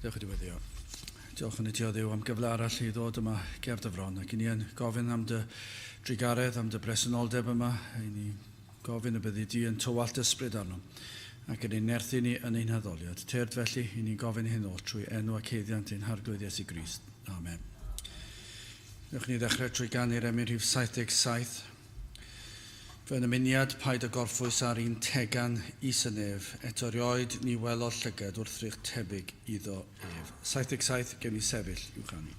Dewch i ddiweddio. Diolch yn i ti o Dduw am gyfle arall i ddod yma ger dy fron ac i ni yn gofyn am dy drugaredd, am dy bresenoldeb yma. I ni gofyn y byddi di yn tywallt ysbryd arno ac yn ein nerthu ni yn ein haddoliad. Tyrd felly, i ni'n gofyn hyn oll trwy enw ac haeddiant ein Harglwydd Iesu Grist. Amen. Newch ni ddechrau trwy ganu'r emyn rhif 77. Fy nymuniad paid â gorffwys ar un tegan is y nef, eto rioed ni welodd llygad wrthrych tebyg iddo ef. 77, gewn ni sefyll i'w chanu.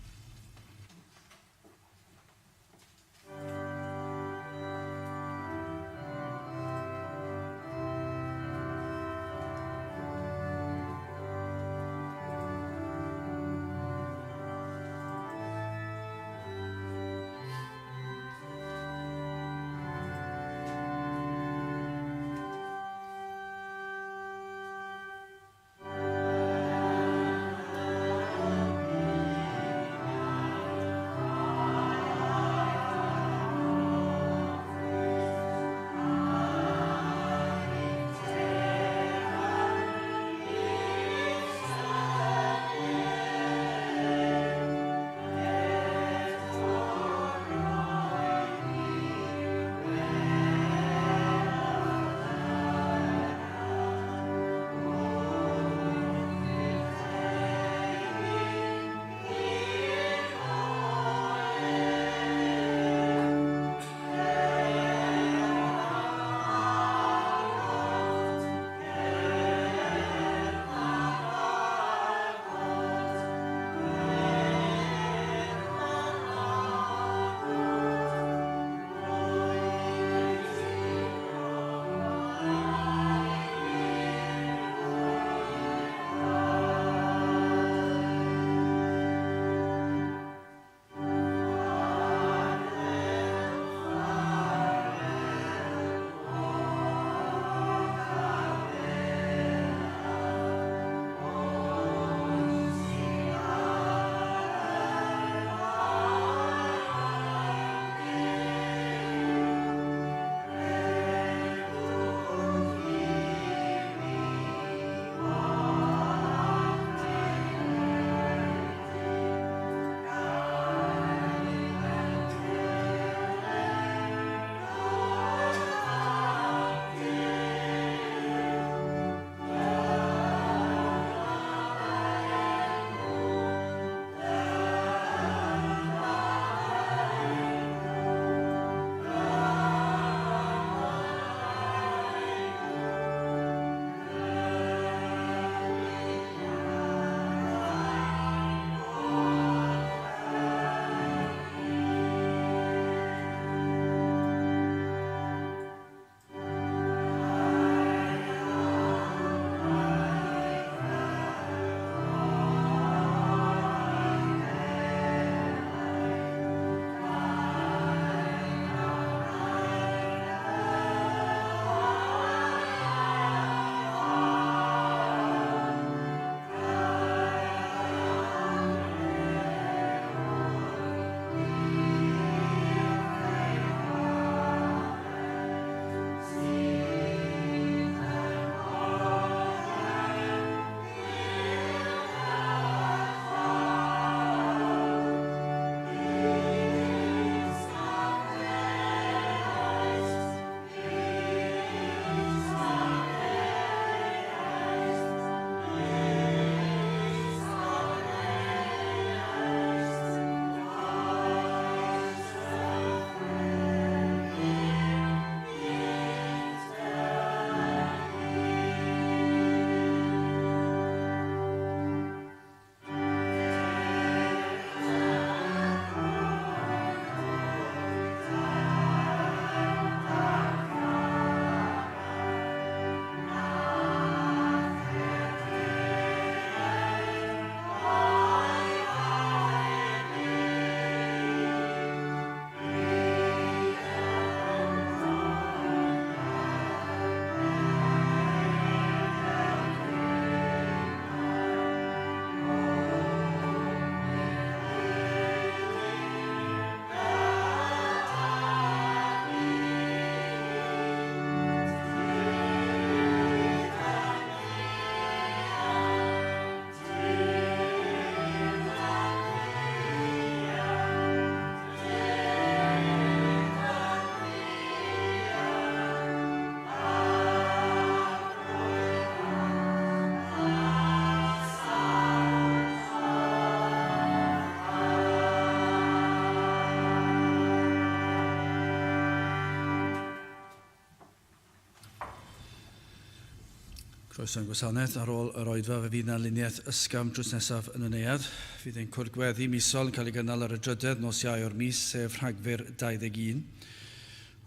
Croeso i'n gwasanaeth. Ar ôl yr oedfa fe fydd 'na luniaeth ysgafn drws nesaf yn y neuadd. Fydd ein cwrdd gweddi misol yn cael ei gynnal ar y drydedd nos Iau o'r mis, sef Rhagfyr 21.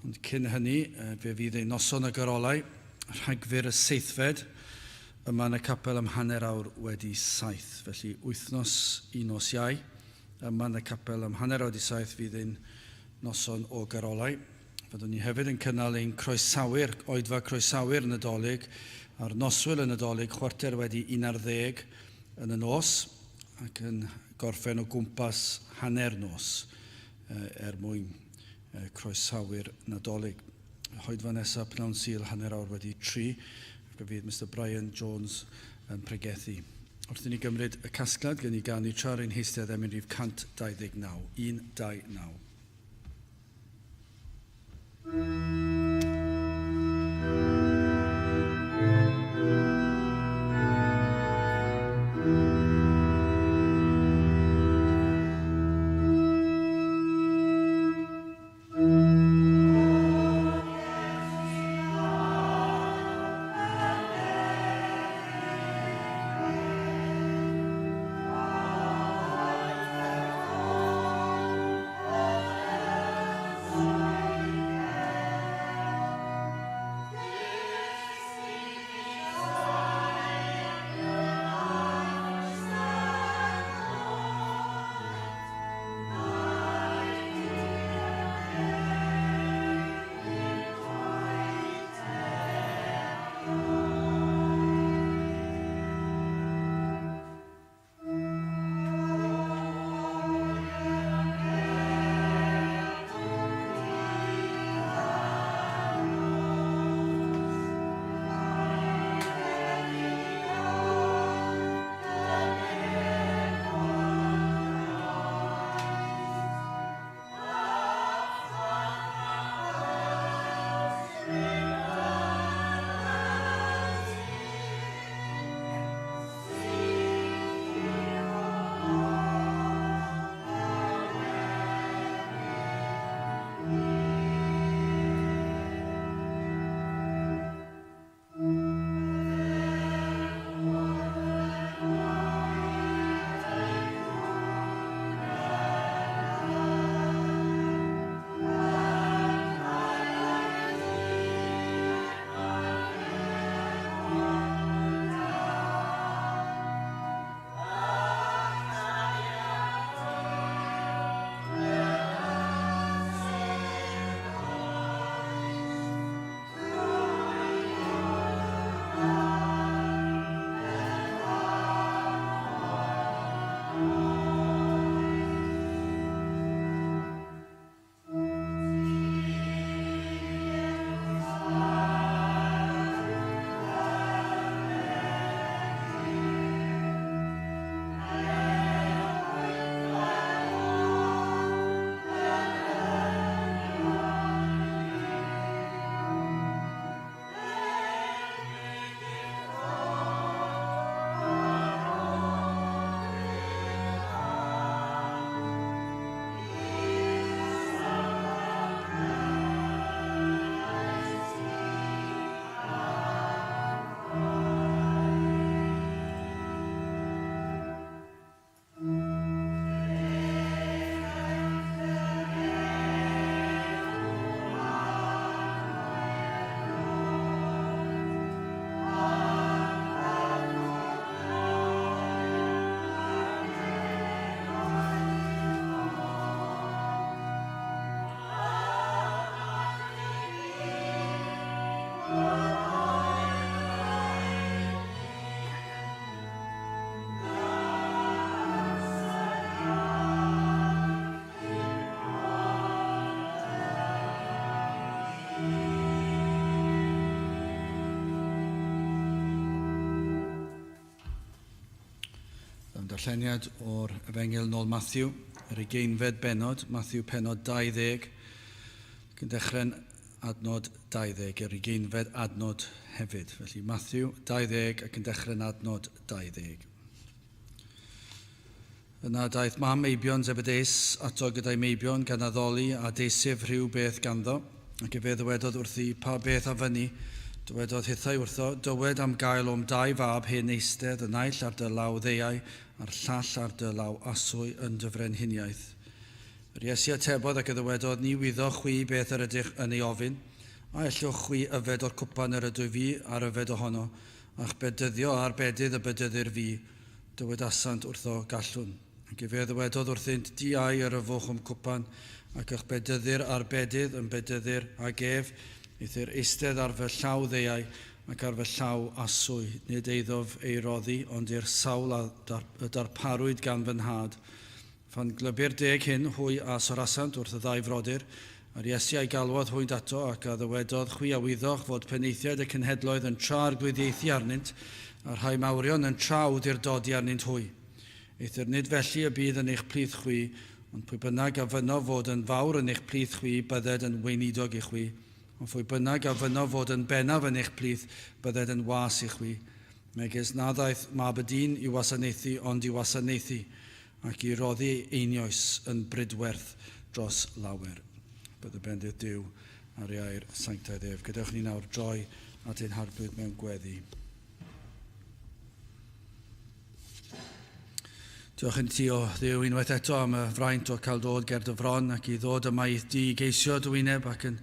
Ond cyn hynny, fe fydd ein noson y garolau, Rhagfyr y seithfed, yma yn y capel am 7:30. Felly wythnos i nos Iau, yma yn y capel am 7:30 fydd ein noson o garolau. Fyddwn ni hefyd yn cynnal ein croesawu'r, oedfa croesawu'r Nadolig ar noswyl y Nadolig 11:15 yn y nos ac yn gorffen o gwmpas hanner nos er mwyn croesawu'r Nadolig. Hoedfa nesaf pnawn Sul 3:30 ac fe fydd Mister Brian Jones yn pregethu. Wrth i ni gymryd y casgliad gen i ganu tra rwy'n heistedd emyn rhif 129. 1, 2, 9. Mewn darlleniad o'r Efengyl nôl Matthew, yr ugeinfed bennod, Matthew pennod 20, ac yn dechrau'n adnod 20, yr ugeinfed adnod hefyd. Felly Matthew 20 ac yn dechrau'n adnod 20. Yna daeth mam meibion Zebedeus ato gyda'i meibion gan addoli a deisyf rhyw beth ganddo, ac efe ddywedodd wrthi, Pa beth a fynni? Dywedodd hithau wrtho, Dywed am gael o'm dau fab hen eistedd, y naill ar dy law ddeuau, a'r llall ar dy law aswy yn dy frenhiniaeth. Yr Iesu atebodd ac a ddywedodd, Ni wyddoch chwi beth yr ydych yn ei ofyn. A ellwch chwi yfed o'r cwpan yr ydwyf fi ar yfed ohono, a'ch bedyddio â'r bedydd y bedyddir fi? Dywedasant wrtho, Gallwn. Ac efe a ddywedodd wrthynt, Diau yr yfwch o'm cwpan, ac y'ch bedyddir â'r bedydd y'm bedyddir ag ef, eithr eistedd ar fy llaw ddeuau ac ar fy llaw aswy, nid eiddof ei roddi, ond i'r sawl a y darparwyd gan fy nhad. Phan glybu'r deg hyn, hwy a sorasant wrth y ddau frodyr, a'r Iesu a'i galwodd hwynt ato, ac a ddywedodd, Chwi a wyddoch fod penaethiaid y cenhedloedd yn tra-arglwyddiaethu arnynt, a rhai mawrion yn tra-awdurdodi arnynt hwy. Eithr nid felly y bydd yn eich plith chwi, ond pwy bynnag a fynno fod yn fawr yn eich plith chwi, bydded yn weinidog i chwi. Ond phwy bynnag a fynno fod yn bennaf yn eich plith, bydded yn was i chwi. Megis na ddaeth Mab y Dyn i wasanaethu, ond i wasanaethu, ac i roddi ei einioes yn bridwerth dros lawer. Bydd y bendith Duw ar ei air sanctaidd ef. Gadewch ni nawr droi at ein Harglwydd mewn gweddi. Diolch yn ti o Dduw unwaith eto am y fraint o cael dod ger dy fron ac i ddod yma i'th di i geisio dy wyneb ac yn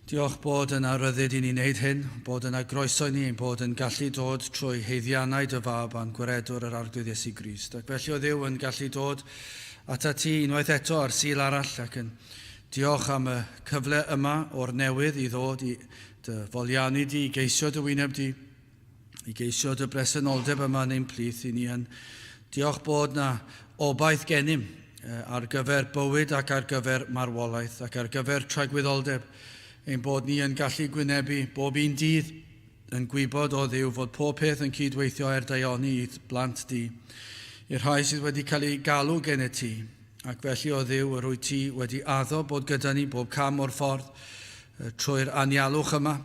diolch bod yna ryddid i ni wneud hyn, bod yna groeso i ni ein bod yn gallu dod trwy haeddiannau dy fab a'n gwaredwr yr Arglwydd Iesu Grist. Ac felly o Dduw yn gallu dod atat ti unwaith eto ar Sul arall ac yn diolch am y cyfle yma o'r newydd i ddod i dy foliannu di, i geisio dy wyneb di, i geisio dy bresenoldeb yma yn ein plith i ni yn diolch bod na obaith gennym ar gyfer bywyd ac ar gyfer marwolaeth ac ar gyfer tragwyddoldeb, ein bod ni yn gallu gwynebu bob un dydd yn gwybod o Dduw fod pob peth yn cydweithio er daioni i'th blant di, i'r rhai sydd wedi cael eu galw gennyt ti, ac felly o Dduw yr wyt ti wedi addo bod gyda ni bob cam o'r ffordd trwy'r anialwch yma,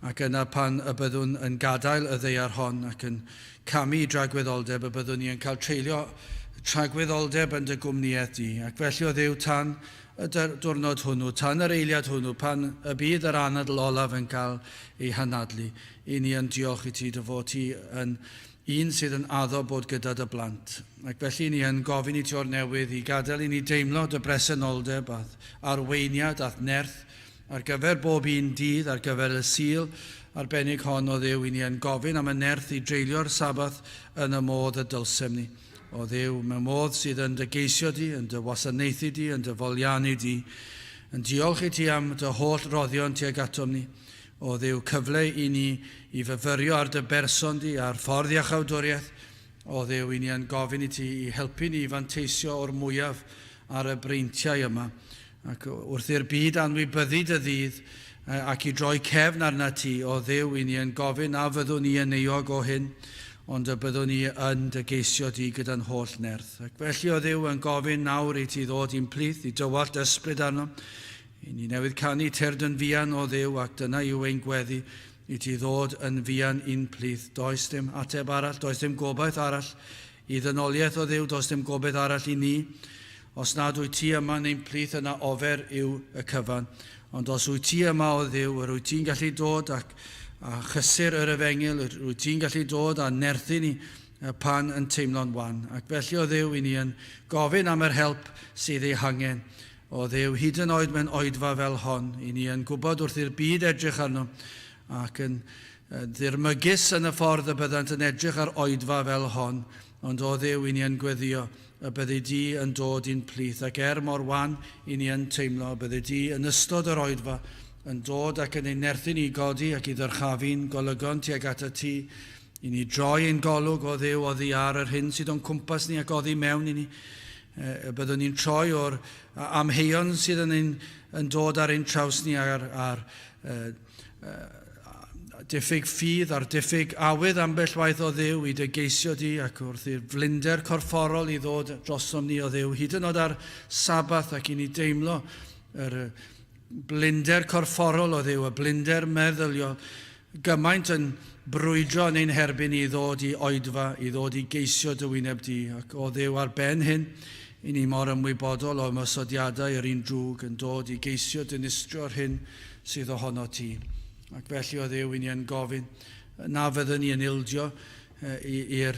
ac yna pan y byddwn yn gadael y ddaear hon ac yn camu i dragwyddoldeb y byddwn ni yn cael treulio tragwyddoldeb yn dy gwmnïaeth di. Ac felly o Dduw, tan y diwrnod hwnnw, tan yr eiliad hwnnw, pan y bydd yr anadl olaf yn cael ei hanadlu, i ni yn diolch i ti dy fod ti yn un sydd yn addo bod gyda dy blant. Ac felly ni yn gofyn i ti o'r newydd i gadael i ni deimlo dy bresenoldeb a'th arweiniad a'th nerth ar gyfer bob un dydd, ar gyfer y Sul arbennig hon o Dduw, i ni yn gofyn am y nerth i dreulio'r Sabath yn y modd y dylsem ni. O Dduw, mewn modd sydd yn dy geisio di, yn dy wasanaethu di, yn dy foliannu di, yn diolch i ti am dy holl roddion tuag atom ni. O Dduw, cyfle i ni i fyfyrio ar dy berson di, a'r ffordd iachawdwriaeth. O Dduw, i ni yn gofyn i ti i helpu ni i fanteisio o'r mwyaf ar y breintiau yma. Ac wrth i'r byd anwybyddu dy ddydd, ac i droi cefn arnat ti, o Dduw, i ni yn gofyn na fyddwn ni yn euog o hyn, ond y byddwn ni yn dy geisio di gyda'n holl nerth. Ac felly, o Dduw, yn gofyn nawr i ti ddod i'n plith, i dywallt ysbryd arnom, I ni newydd canu Tyrd yn fuan, o Dduw, ac dyna yw ein gweddi, i ti ddod yn fuan i'n plith. Does dim ateb arall, does dim gobaith arall i ddynoliaeth, o Dduw, does dim gobaith arall i ni. Os nad wyt ti yma yn ein plith, yna ofer yw y cyfan. Ond os wyt ti yma, o Dduw, yr wyt ti'n gallu dod ac a chysur yr efengyl, yr wyt ti'n gallu dod a nerthu ni pan yn teimlo'n wan. Ac felly, o Dduw, i ni yn gofyn am yr help sydd ei hangen. O Dduw, hyd yn oed mewn oedfa fel hon, i ni yn gwybod wrth i'r byd edrych arno, ac yn ddirmygus yn y ffordd y byddant yn edrych ar oedfa fel hon, ond o Dduw, i ni yn gweddio y byddi di yn dod i'n plith, ac er mor wan i ni yn teimlo, y byddi di yn ystod yr oedfa yn dod ac yn ein nerthu ni i godi ac i ddyrchafu'n golygon tuag atat ti, i ni droi ein golwg o Dduw oddi ar yr hyn sydd o'n cwmpas ni ac oddi mewn i ni, y byddwn ni'n troi o'r amheuon sydd yn, ein, yn dod ar ein traws ni a'r, ar diffyg ffydd a'r diffyg awydd ambell waith o Dduw i dy geisio di ac wrth i'r flinder corfforol i ddod drosom ni o Dduw, hyd yn oed ar Sabath ac i ni deimlo yr blinder corfforol o Dduw, y blinder meddyliol, gymaint yn brwydro yn ein herbyn i ddod i oedfa, i ddod i geisio dy wyneb di, ac o Dduw ar ben hyn, i ni mor ymwybodol o ymosodiadau yr un drwg yn dod i geisio dinistrio'r hyn sydd ohono ti. Ac felly o Dduw, i ni yn gofyn na fyddwn ni yn ildio i'r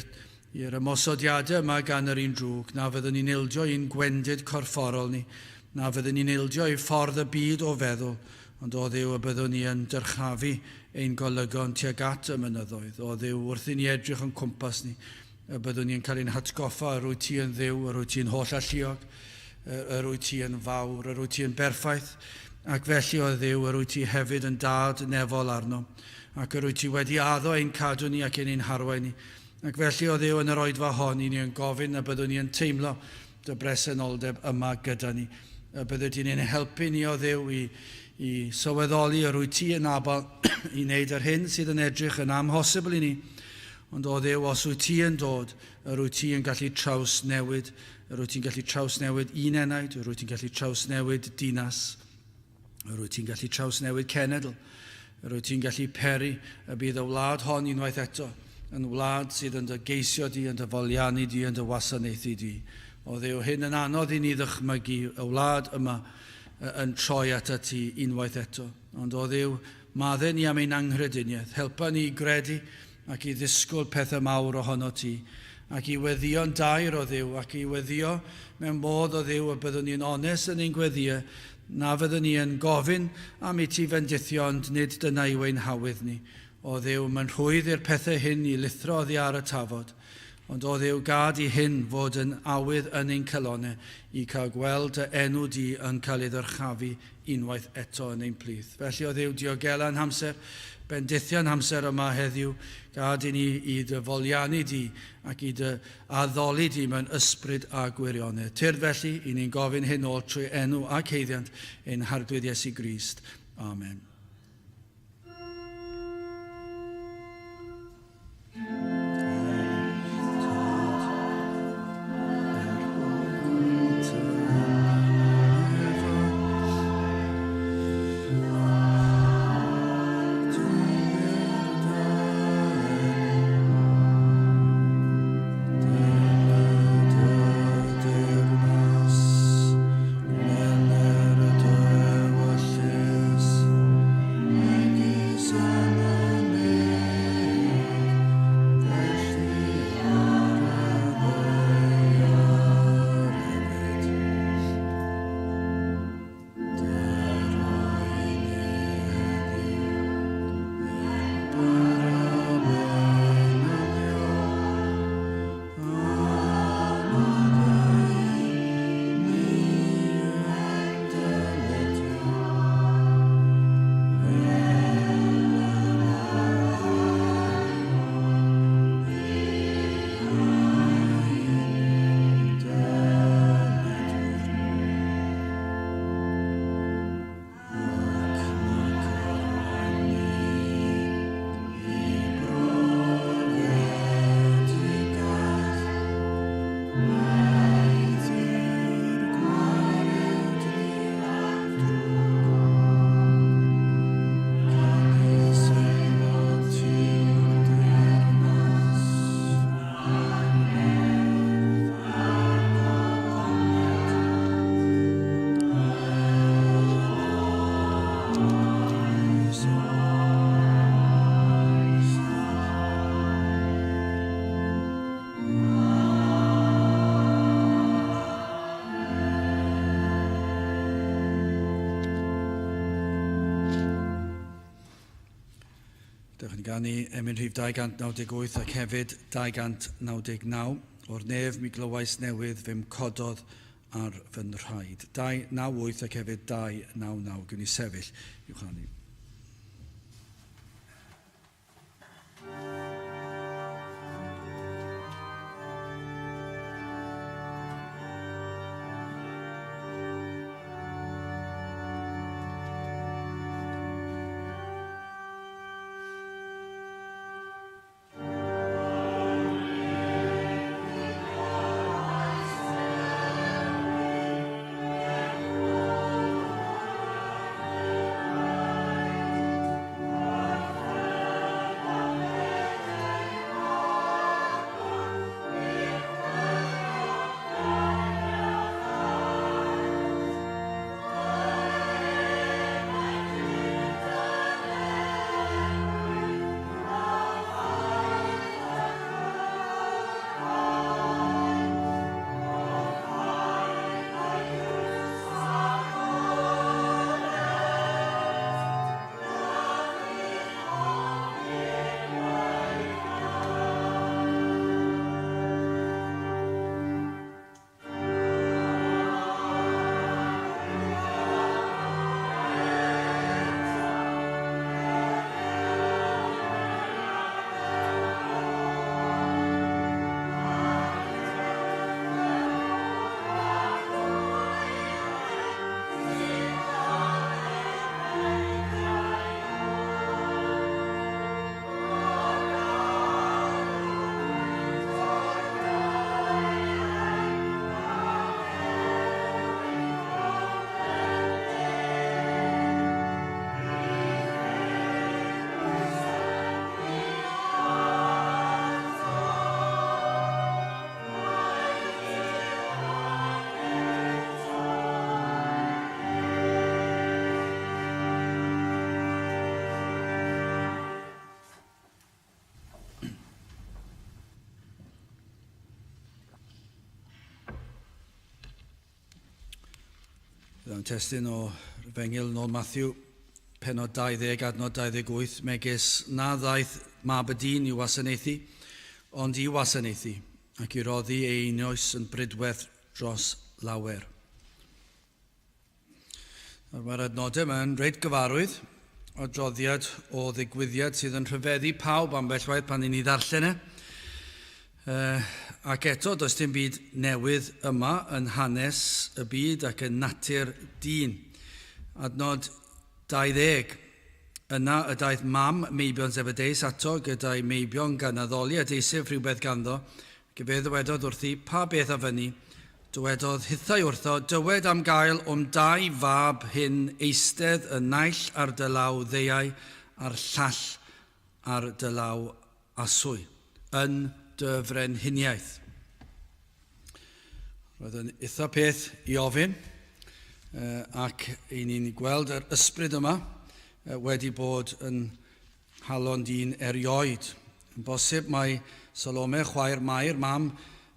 i'r ymosodiadau yma gan yr un drwg, na fyddwn ni'n ildio i'n gwendid corfforol ni, na fyddwn ni'n ildio i ffordd y byd o feddwl, ond o Dduw y byddwn ni yn dyrchafu ein golygon tuag at y mynyddoedd. O Dduw, wrth i ni edrych o'n cwmpas ni, y byddwn ni'n cael ein hatgoffa yr wyt ti yn Dduw, yr wyt ti'n holl alluog, yr wyt ti yn fawr, yr wyt ti yn berffaith, ac felly o Dduw, yr wyt ti hefyd yn dad nefol arno, ac yr wyt ti wedi addo ein cadw ni ac ein harwain ni. Ac felly o Dduw, yn yr oedfa hon, i ni yn gofyn y byddwn ni yn teimlo dy bresenoldeb yma gyda ni. Y bydde di'n ein helpu ni o Dduw i, i sylweddoli yr wyt ti yn abal i wneud yr hyn sydd yn edrych yn amhosibl i ni. Ond o Dduw, os wyt ti yn dod, yr wyt ti yn gallu trawsnewid, yr wyt ti'n gallu trawsnewid un enaid, yr wyt ti'n gallu trawsnewid dinas, yr wyt ti'n gallu trawsnewid cenedl, yr wyt ti'n gallu peri y bydd y wlad hon unwaith eto yn wlad sydd yn dy geisio di, yn dy foliannu di, yn dy wasanaethu di. O Dduw, hyn yn anodd i ni ddychmygu y wlad yma yn troi atat ti unwaith eto. Ond o Dduw, Madde ni am ein anghrediniaeth, helpa ni i gredu ac i ddisgwyl pethau mawr ohono ti, ac i weddïo'n daer o Dduw, ac i weddïo mewn modd o Dduw y byddwn ni'n onest yn ein gweddïau, na fyddwn ni yn gofyn am i ti fendithio ond nid dyna yw ein hawydd ni. O Dduw, mae'n rhwydd i'r pethau hyn i lithro oddi ar y tafod, ond o Dduw, gad i hyn fod yn awydd yn ein calonau i cael gweld dy enw di yn cael ei ddyrchafu unwaith eto yn ein plith. Felly, o Dduw, diogela yn hamser, bendithia yn hamser yma heddiw, gad i ni i dy foliannu di ac i dy addoli di mewn ysbryd a gwirionedd. Tyrd felly, i ni'n gofyn hyn oll trwy enw ac haeddiant ein Harglwydd Iesu Grist. Amen. Dewch i ni ganu emyn rhif 298 ac hefyd 299. O'r nef mi glywais newydd fe'm cododd ar fy nhraed. 298 ac hefyd 299. Gwn i sefyll i'w chanu. Darllen y testun o Efengyl yn ôl Matthew, penod 20, adnod 28, megis na ddaeth mab y dyn i'w wasanaethu, ond i wasanaethu, ac i roddi ei einioes yn brydwerth dros lawer. Nawr, mae'r adnodau yma yn reit gyfarwydd, adroddiad o ddigwyddiad sydd yn rhyfeddu pawb ambell waith pan i ni ddarllen e. Ac eto, does dim byd newydd yma yn hanes y byd ac yn natur dyn. Adnod 20. Yna y daeth mam meibion Zebedeus ato gyda'i meibion gan addoli a deisyf rhywbeth ganddo, ac efe ddywedodd wrthi, Pa beth a fynni? Dywedodd hithau wrtho, Dywed am gael o'm dau fab hyn eistedd y naill ar dy law ddeuau a'r llall ar dy law aswy, yn dy frenhiniaeth. Roedd yn eitha peth i ofyn, ac i ni'n gweld yr ysbryd yma wedi bod yn nghalon dyn erioed. Yn bosib mai Salome, chwaer Mair, mam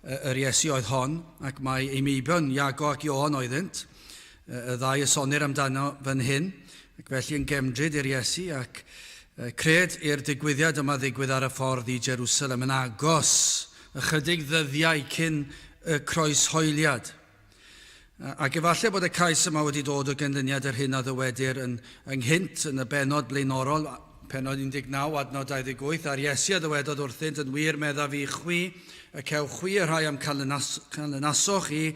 yr Iesu oedd hon, ac mai ei meibion, Iago ac Ioan oeddynt, y ddau y sonir amdano fan hyn, ac felly yn gefndryd i'r Iesu, ac cred i'r digwyddiad yma ddigwydd ar y ffordd i Jerusalem yn agos, ychydig ddyddiau cyn y croeshoeliad. Ac efallai bod y cais yma wedi dod o ganlyniad yr hyn a ddywedir yn ynghynt yn y bennod blaenorol, pennod 19, adnod 28, a'r Iesu a ddywedodd wrthynt, yn wir meddaf i chwi, y cewch chwi y rhai a'm canlynasoch i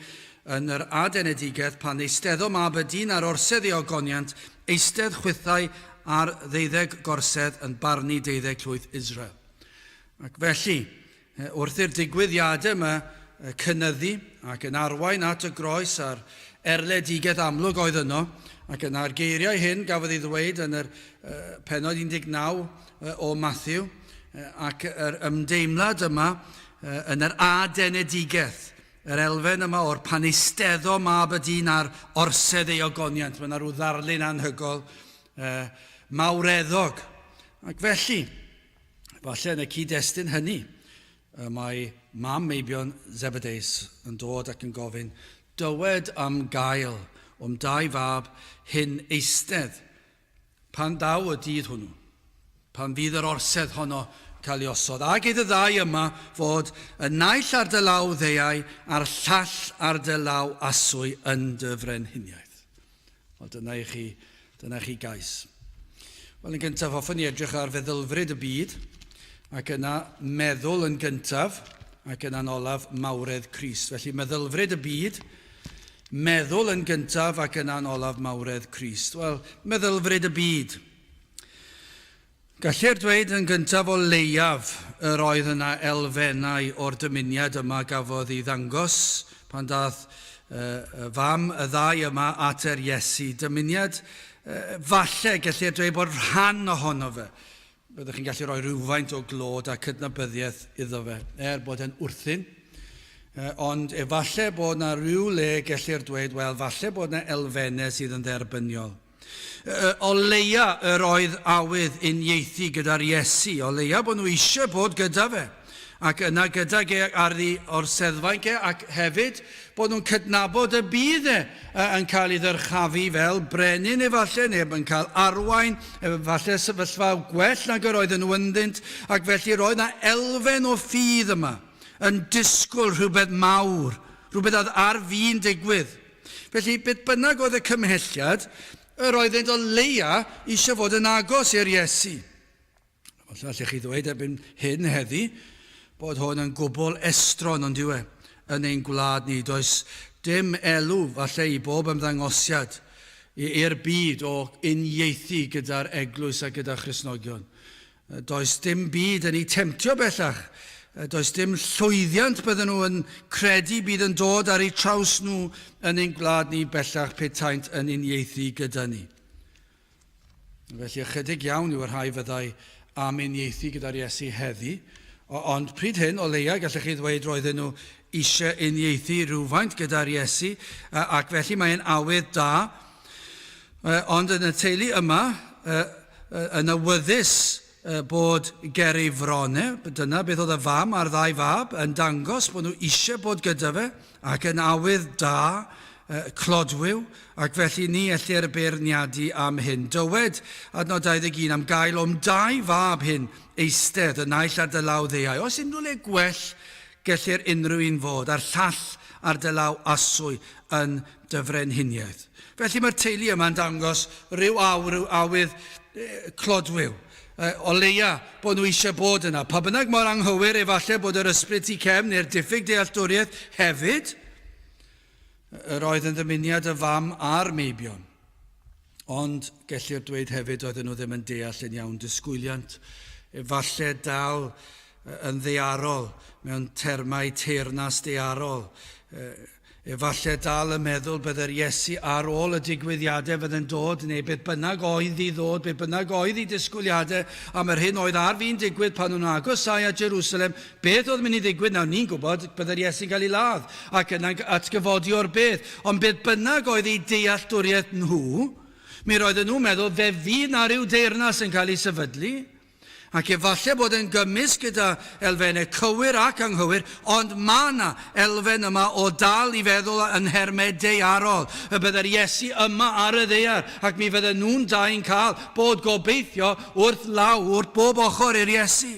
yn yr adenedigaeth, pan eisteddo mab y dyn ar orsedd ei ogoniant, eistedd chwithau ar ddeuddeg gorsedd yn barnu deuddeg llwyth Israel. Ac felly, Wrth i'r digwyddiadau yma cynyddu ac yn arwain at y groes a'r erledigaeth amlwg oedd yno, ac yna'r geiriau hyn gafodd ei ddweud yn yr pennod 19 o Matthew, ac yr ymdeimlad yma yn yr adenedigaeth, yr elfen yma o'r pan eisteddo mab y dyn ar orsedd ei ogoniant, mae yna rhyw ddarlun anhygol, mawreddog. Ac felly, Falle yn y cyd-destun hynny, y mae mam meibion Zebedeus yn dod ac yn gofyn, Dywed am gael o'm dau fab hyn eistedd pan ddaw y dydd hwnnw, pan fydd yr orsedd honno cael ei osod, ag idd y ddau yma fod y naill ar dy law ddeau a'r llall ar dy law aswy yn dy frenhiniaeth. Wel, dyna i chi, dyna i chi gais. Wel, yn gyntaf, hoffwn i edrych ar feddylfryd y byd, ac yna meddwl yn gyntaf, ac yna'n olaf mawredd Crist. Felly, meddylfryd y byd, meddwl yn gyntaf, ac yna'n olaf mawredd Crist. Wel, meddylfryd y byd. Gellir dweud yn gyntaf o leiaf yr oedd yna elfennau o'r dymuniad yma gafodd ei ddangos pan daeth y fam y ddau yma at yr Iesu. Dymuniad, falle, gellir dweud bod rhan ohono fe. Byddwch chi'n gallu rhoi rhywfaint o glod a cydnabyddiaeth iddo fe, er bod e'n wrthun. Ond efallai bod yna rhyw le gellir dweud, wel, falle bod yna elfennau sydd yn dderbyniol. O leia yr oedd awydd uniaethu gyda'r Iesu, o leia bod nhw eisiau bod gyda fe, ac yna gydag e ar ei orseddfainc e, ac hefyd bod nhw'n cydnabod y bydd e yn cael ei ddyrchafu fel brenin efallai, neu yn cael arwain, efallai sefyllfa gwell nag yr oedden nhw ynddynt, ac felly roedd yna elfen o ffydd yma, yn disgwyl rhywbeth mawr, rhywbeth oedd ar fin digwydd. Felly, beth bynnag oedd y cymhelliad, yr oeddent o leia eisiau fod yn agos i'r Iesu. Falle allech chi ddweud erbyn hyn heddi bod hwn yn gwbl estron, ond yw e, yn ein gwlad ni. Does dim elw, falle, i bob ymddangosiad i'r byd o uniaethu gyda'r eglwys a gyda Christnogion. Does dim byd yn eu temtio bellach. Does dim llwyddiant bydden nhw yn credu bydd yn dod ar eu traws nhw yn ein gwlad ni bellach petaent yn uniaethu gyda ni. Felly ychydig iawn yw y rhai fyddai am uniaethu gyda'r Iesu heddi, ond pryd hyn, o leia, gallech chi ddweud roedden nhw eisiau uniaethu rhywfaint gyda'r Iesu, ac felly mae'n awydd da. Ond yn y teulu yma, yn awyddus bod ger ei fron e, dyna beth oedd y fam a'r ddau fab yn dangos bod nhw eisiau bod gyda fe ac yn awydd da. Clodwiw, ac felly ni ellir beirniadu am hyn. Dywed, adnod 21, am gael o'm dau fab hyn eistedd, y naill ar dy law ddeau. Oes unrhyw le gwell gellir unrhyw un fod, a'r llall ar dy law aswy yn dy frenhiniaeth? Felly mae'r teulu yma'n dangos rhyw awr, rhyw awydd clodwiw. O leia bod nhw eisiau bod yna. Pa bynnag mor anghywir efallai bod yr ysbryd tu cefn neu'r diffyg dealltwriaeth hefyd, Yr oedd yn ddymuniad y fam a'r meibion. Ond gellir dweud hefyd oedden nhw ddim yn deall yn iawn disgwyliant, efallai dal yn ddaearol mewn termau teyrnas daearol, efallai dal yn meddwl bydde'r Iesu ar ôl y digwyddiadau fydde'n dod neu beth bynnag oedd i ddod, beth bynnag oedd i disgwyliadau am yr hyn oedd ar fin digwydd pan nhw'n agosáu at Jerusalem, Beth oedd mynd i ddigwydd nawr? Ni'n gwybod byddai'r Iesu'n cael ei ladd ac yna'n atgyfodi o'r bedd. Ond beth bynnag oedd eu dealltwriaeth nhw, mi roedden nhw'n meddwl fe fydd 'na ryw deyrnas yn cael ei sefydlu, ac efallai bod yn gymysg gyda elfennau cywir ac anghywir, ond mae 'na elfen yma o dal i feddwl yn nhermau daearol, y byddai'r Iesu yma ar y ddaear, ac mi fydden nhw'n dau'n cael bod gobeithio wrth law, wrth bob ochr i'r Iesu.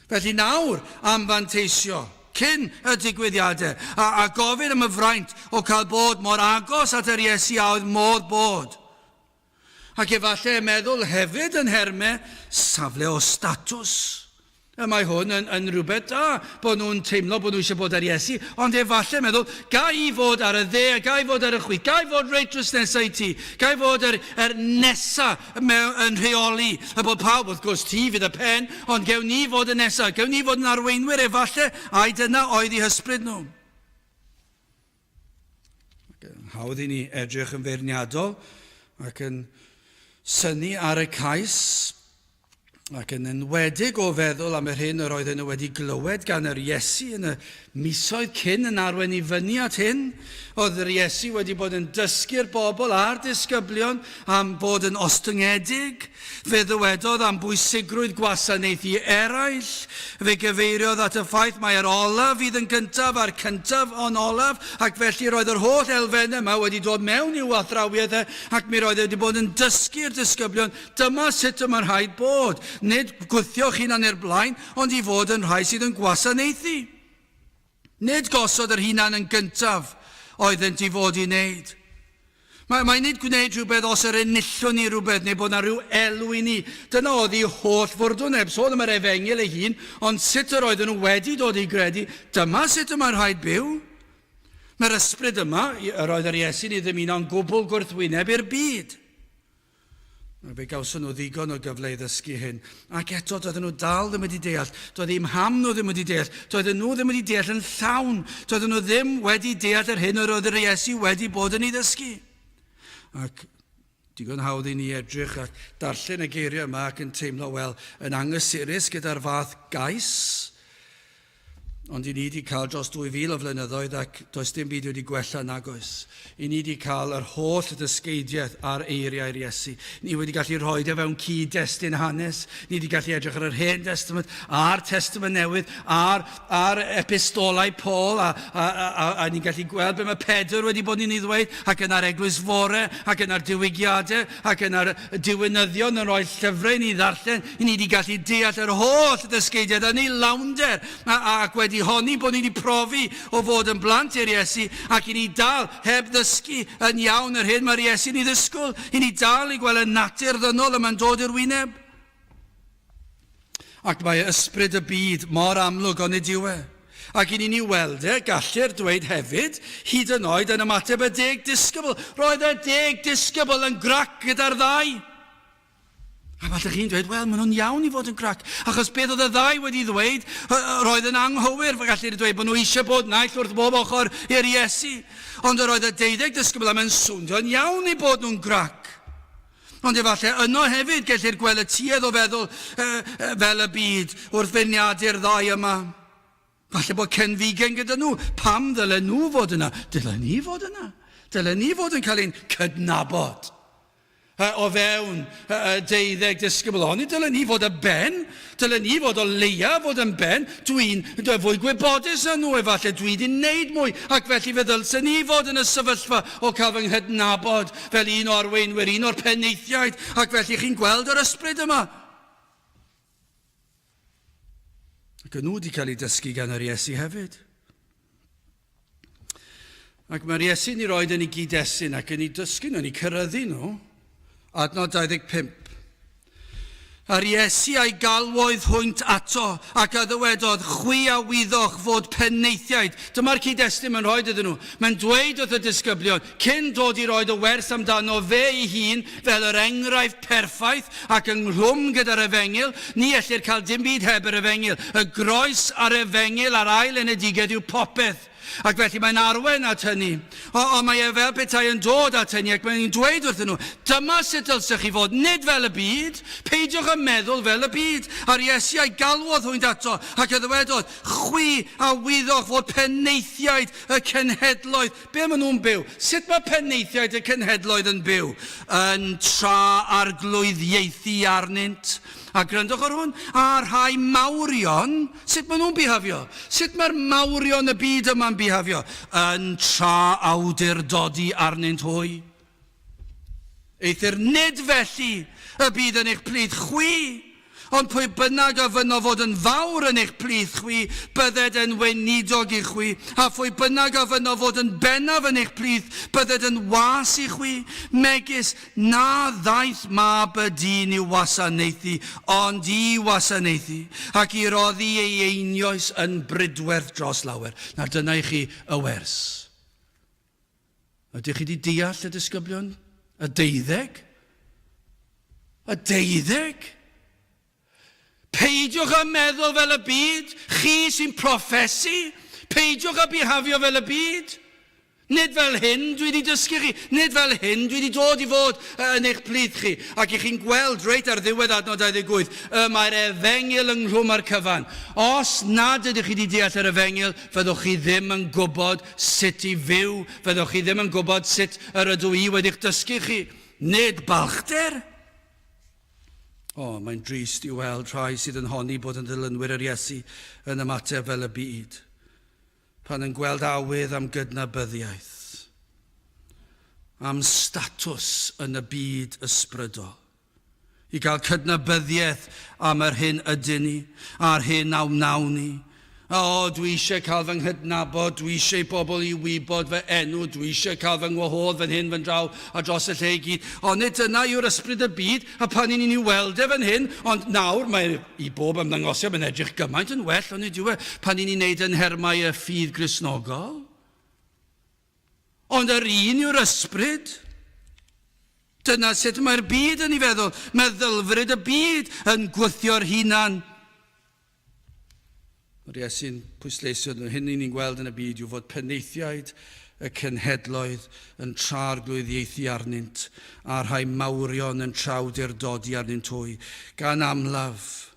Felly nawr am fanteisio cyn y digwyddiadau a, a gofyn am y fraint o cael bod mor agos at yr Iesu a oedd modd bod. Ac efallai meddwl hefyd yn nhermau safle o statws. Y mae hwn yn, yn rhywbeth da, bod nhw'n teimlo bod nhw eisiau bod ar Iesu, ond efallai meddwl, ga i fod ar y dde, ga i fod ar y chwith, ga i fod reit drws nesau i ti, ga i fod yr, yr nesa mewn, yn rheoli, a bod pawb, wrth gwrs, ti fydd y pen, ond gewn ni fod yn nesaf, gewn ni fod yn arweinwyr efallai, ai dyna oedd eu hysbryd nhw. Ac yn hawdd i ni edrych yn feirniadol ac yn synnu ar y cais, ac yn enwedig o feddwl am yr hyn yr oedden nhw wedi glywed gan yr Iesu yn y misoedd cyn yn arwain i fyny at hyn. Oedd yr Iesu wedi bod yn dysgu'r bobl a'r disgyblion am fod yn ostyngedig. Fe ddywedodd am bwysigrwydd gwasanaethu eraill. Fe gyfeiriodd at y ffaith mai yr olaf fydd yn gyntaf a'r cyntaf yn olaf, ac felly roedd yr holl elfennau yma wedi dod mewn i'w athrawiaeth e, ac mi roedd e wedi bod yn dysgu'r disgyblion Dyma sut y mae'n rhaid bod, nid gwthio'ch hunan i'r blaen, ond i fod yn rhai sydd yn gwasanaethu. Nid gosod yr hunan yn gyntaf oeddynt i fod i wneud. Mae, mae nid gwneud rhywbeth os yr enillwn ni rhywbeth neu bod na rhyw elw i ni. Dyna oedd ei holl fwrdwn, heb sôn am yr efengyl ei hun, ond sut yr oedden nhw wedi dod i gredu, dyma sut y mae'n rhaid byw. Mae'r ysbryd yma, yr oedd yr Iesu'n ei ddymuno'n gwbl gwrthwyneb i'r byd. A fe gawson nhw ddigon o gyfle i ddysgu hyn. Ac eto, doedden nhw dal ddim wedi deall. Doedd eu mham nhw ddim wedi deall. Doedden nhw ddim wedi deall yn llawn. Doedden nhw ddim wedi deall yr hyn yr oedd yr Iesu wedi bod yn ei ddysgu. Ac digon hawdd i ni edrych ac darllen y geiriau yma ac yn teimlo, wel, yn angysurus gyda'r fath gais. Ond i ni wedi cael dros 2,000 o flynyddoedd ac does dim byd wedi gwella nag oes. I ni wedi cael yr holl ddysgeidiaeth ar eiriau'r Iesu. Ni wedi gallu rhoi e fewn cyd-destun hanes. Ni wedi gallu edrych ar yr Hen Testament a'r Testament Newydd a'r, a'r epistolau Paul a, a, a, a, a ni'n gallu gweld be mae Pedr wedi bod yn ei ddweud ac yna'r Eglwys Fore ac yna'r diwygiadau ac yna'r diwinyddion yn rhoi llyfrau i ni ddarllen, i ni wedi gallu deall yr holl ddysgeidiaeth yn ei lawnder, a, ac wedi honni bod ni wedi profi o fod yn blant i'r Iesu, ac i ni dal heb ddysgu yn iawn yr hyn mae'r Iesu'n ei ddysgwyl, i ni dal i gweld y natur ddynol yma'n dod i'r wyneb. Ac mae ysbryd y byd mor amlwg, onid yw e? Ac i ni'n ei weld e, gallir dweud hefyd, hyd yn oed yn ymateb y deg disgybl. Roedd y deg disgybl yn grac gyda'r ddau. A falle chi'n dweud, wel, maen nhw'n iawn i fod yn grac. Achos beth oedd y ddau wedi ddweud, roedd yn anghywir. Fe gallir dweud bod nhw eisiau bod naill wrth bob ochr i'r Iesu. Ond yr oedd y deuddeg disgybl am yn swnio'n iawn i bod nhw'n grac. Ond efallai yno hefyd gellir gweld y tuedd o feddwl fel y byd wrth feirniadu'r ddau yma. Falle bod cenfigen gyda nhw. Pam ddylen nhw fod yna? Dylen ni fod yna. Dylen ni fod yn cael ein cydnabod. O fewn y deuddeg disgybl. Oni dylen ni fod y ben? Dylen ni fod o leia fod yn ben? Dwi'n fwy gwybodus na nhw efallai, dwi wedi wneud mwy, ac felly fe ddylsen ni fod yn y sefyllfa o cael fy nghydnabod fel un o arweinwyr, un o'r penaethiaid, ac felly chi'n gweld yr ysbryd yma. Ac yn nhw wedi cael eu dysgu gan yr Iesu hefyd. Ac mae'r Iesu'n ei roed yn ei gyd-destun ac yn ei dysgu nhw, yn ei cyryddu nhw. Adnod 25. A'r Iesu a'i galwoedd hwynt ato, ac a ddywedodd, Chwi a wyddoch fod penaethiaid. Dyma'r cyd-destun mae'n rhoi iddyn nhw. Mae'n dweud wrth y disgyblion, cyn dod i roed y wers amdano fe ei hun fel yr enghraifft perffaith ac ynghlwm gyda'r efengyl, ni ellir cael dim byd heb yr efengyl. Y groes a'r efengyl a'r ail enedigaeth yw popeth. Ac felly mae'n arwain at hynny. O, ond mae e fel petai yn dod at hynny ac mae'n dweud wrthyn nhw, dyma sut dylsech chi fod, nid fel y byd, peidiwch â meddwl fel y byd. A'r Iesu a'i galwodd hwynt ato ac a ddywedodd, chwi a wyddoch fod penaethiaid y cenhedloedd, be maen nhw'n byw? Sut mae penaethiaid y cenhedloedd yn byw? Yn tra-arglwyddiaethu arnynt. A gwrandwch ar hwn, a rhai mawrion, sut maen nhw'n bihafio? Sut mae'r mawrion y byd yma'n bihafio? Yn tra-awdurdodi arnynt hwy. Eithr nid felly y bydd yn eich plith chwi, ond pwy bynnag a fynno fod yn fawr yn eich plith chwi, bydded yn weinidog i chwi, a phwy bynnag a fynno fod yn bennaf yn eich plith, bydded yn was i chwi, megis Na ddaeth Mab y Dyn i'w wasanaethu, ond i wasanaethu, ac i roddi ei einioes yn bridwerth dros lawer. Nawr dyna i chi y wers. Ydych chi wedi deall y disgyblion? Y deuddeg? Y deuddeg? Peidiwch â meddwl fel y byd, chi sy'n proffesu. Peidiwch â bihafio fel y byd. Nid fel hyn dwi wedi dysgu chi, nid fel hyn dwi wedi dod i fod yn eich plith chi. Ac i chi'n gweld reit ar ddiwedd adnod 28, y mae'r efengyl ynghlwm â'r cyfan. Os nad ydych chi wedi deall yr efengyl, fyddwch chi ddim yn gwybod sut i fyw, fyddwch chi ddim yn gwybod sut yr ydw i wedi'ch dysgu chi. Nid balchder. O, mae'n drist i weld rhai sydd yn honni bod yn ddilynwyr yr Iesu yn ymateb fel y byd, pan yn gweld awydd am gydnabyddiaeth, am statws yn y byd ysbrydol, i gael cydnabyddiaeth am yr hyn ydyn ni a'r hyn a wnawn ni. O, dwi eisiau cael fy nghydnabod, dwi eisiau i bobl i wybod fy enw, dwi eisiau cael fy ngwahodd fan hyn, fan draw, a dros y lle i gyd. Ond nid dyna yw'r ysbryd y byd, a pan i ni'n ei weld e fan hyn, ond nawr mae i bob ymddangosiad, mae'n edrych gymaint yn well, onid yw e, pan i ni'n neud yn nhermau y ffydd Gristnogol. Ond yr un yw'r ysbryd. Dyna sut mae'r byd yn ei feddwl. Meddylfryd y byd yn gwthio'r hunan. Mae'r Iesu'n pwysleisio nhw hyn ni'n gweld yn y byd yw fod penaethiaid y cenhedloedd yn tra-arglwyddiaethu arnynt, a rhai mawrion yn trawdurdodi arnynt hwy, gan amlaf.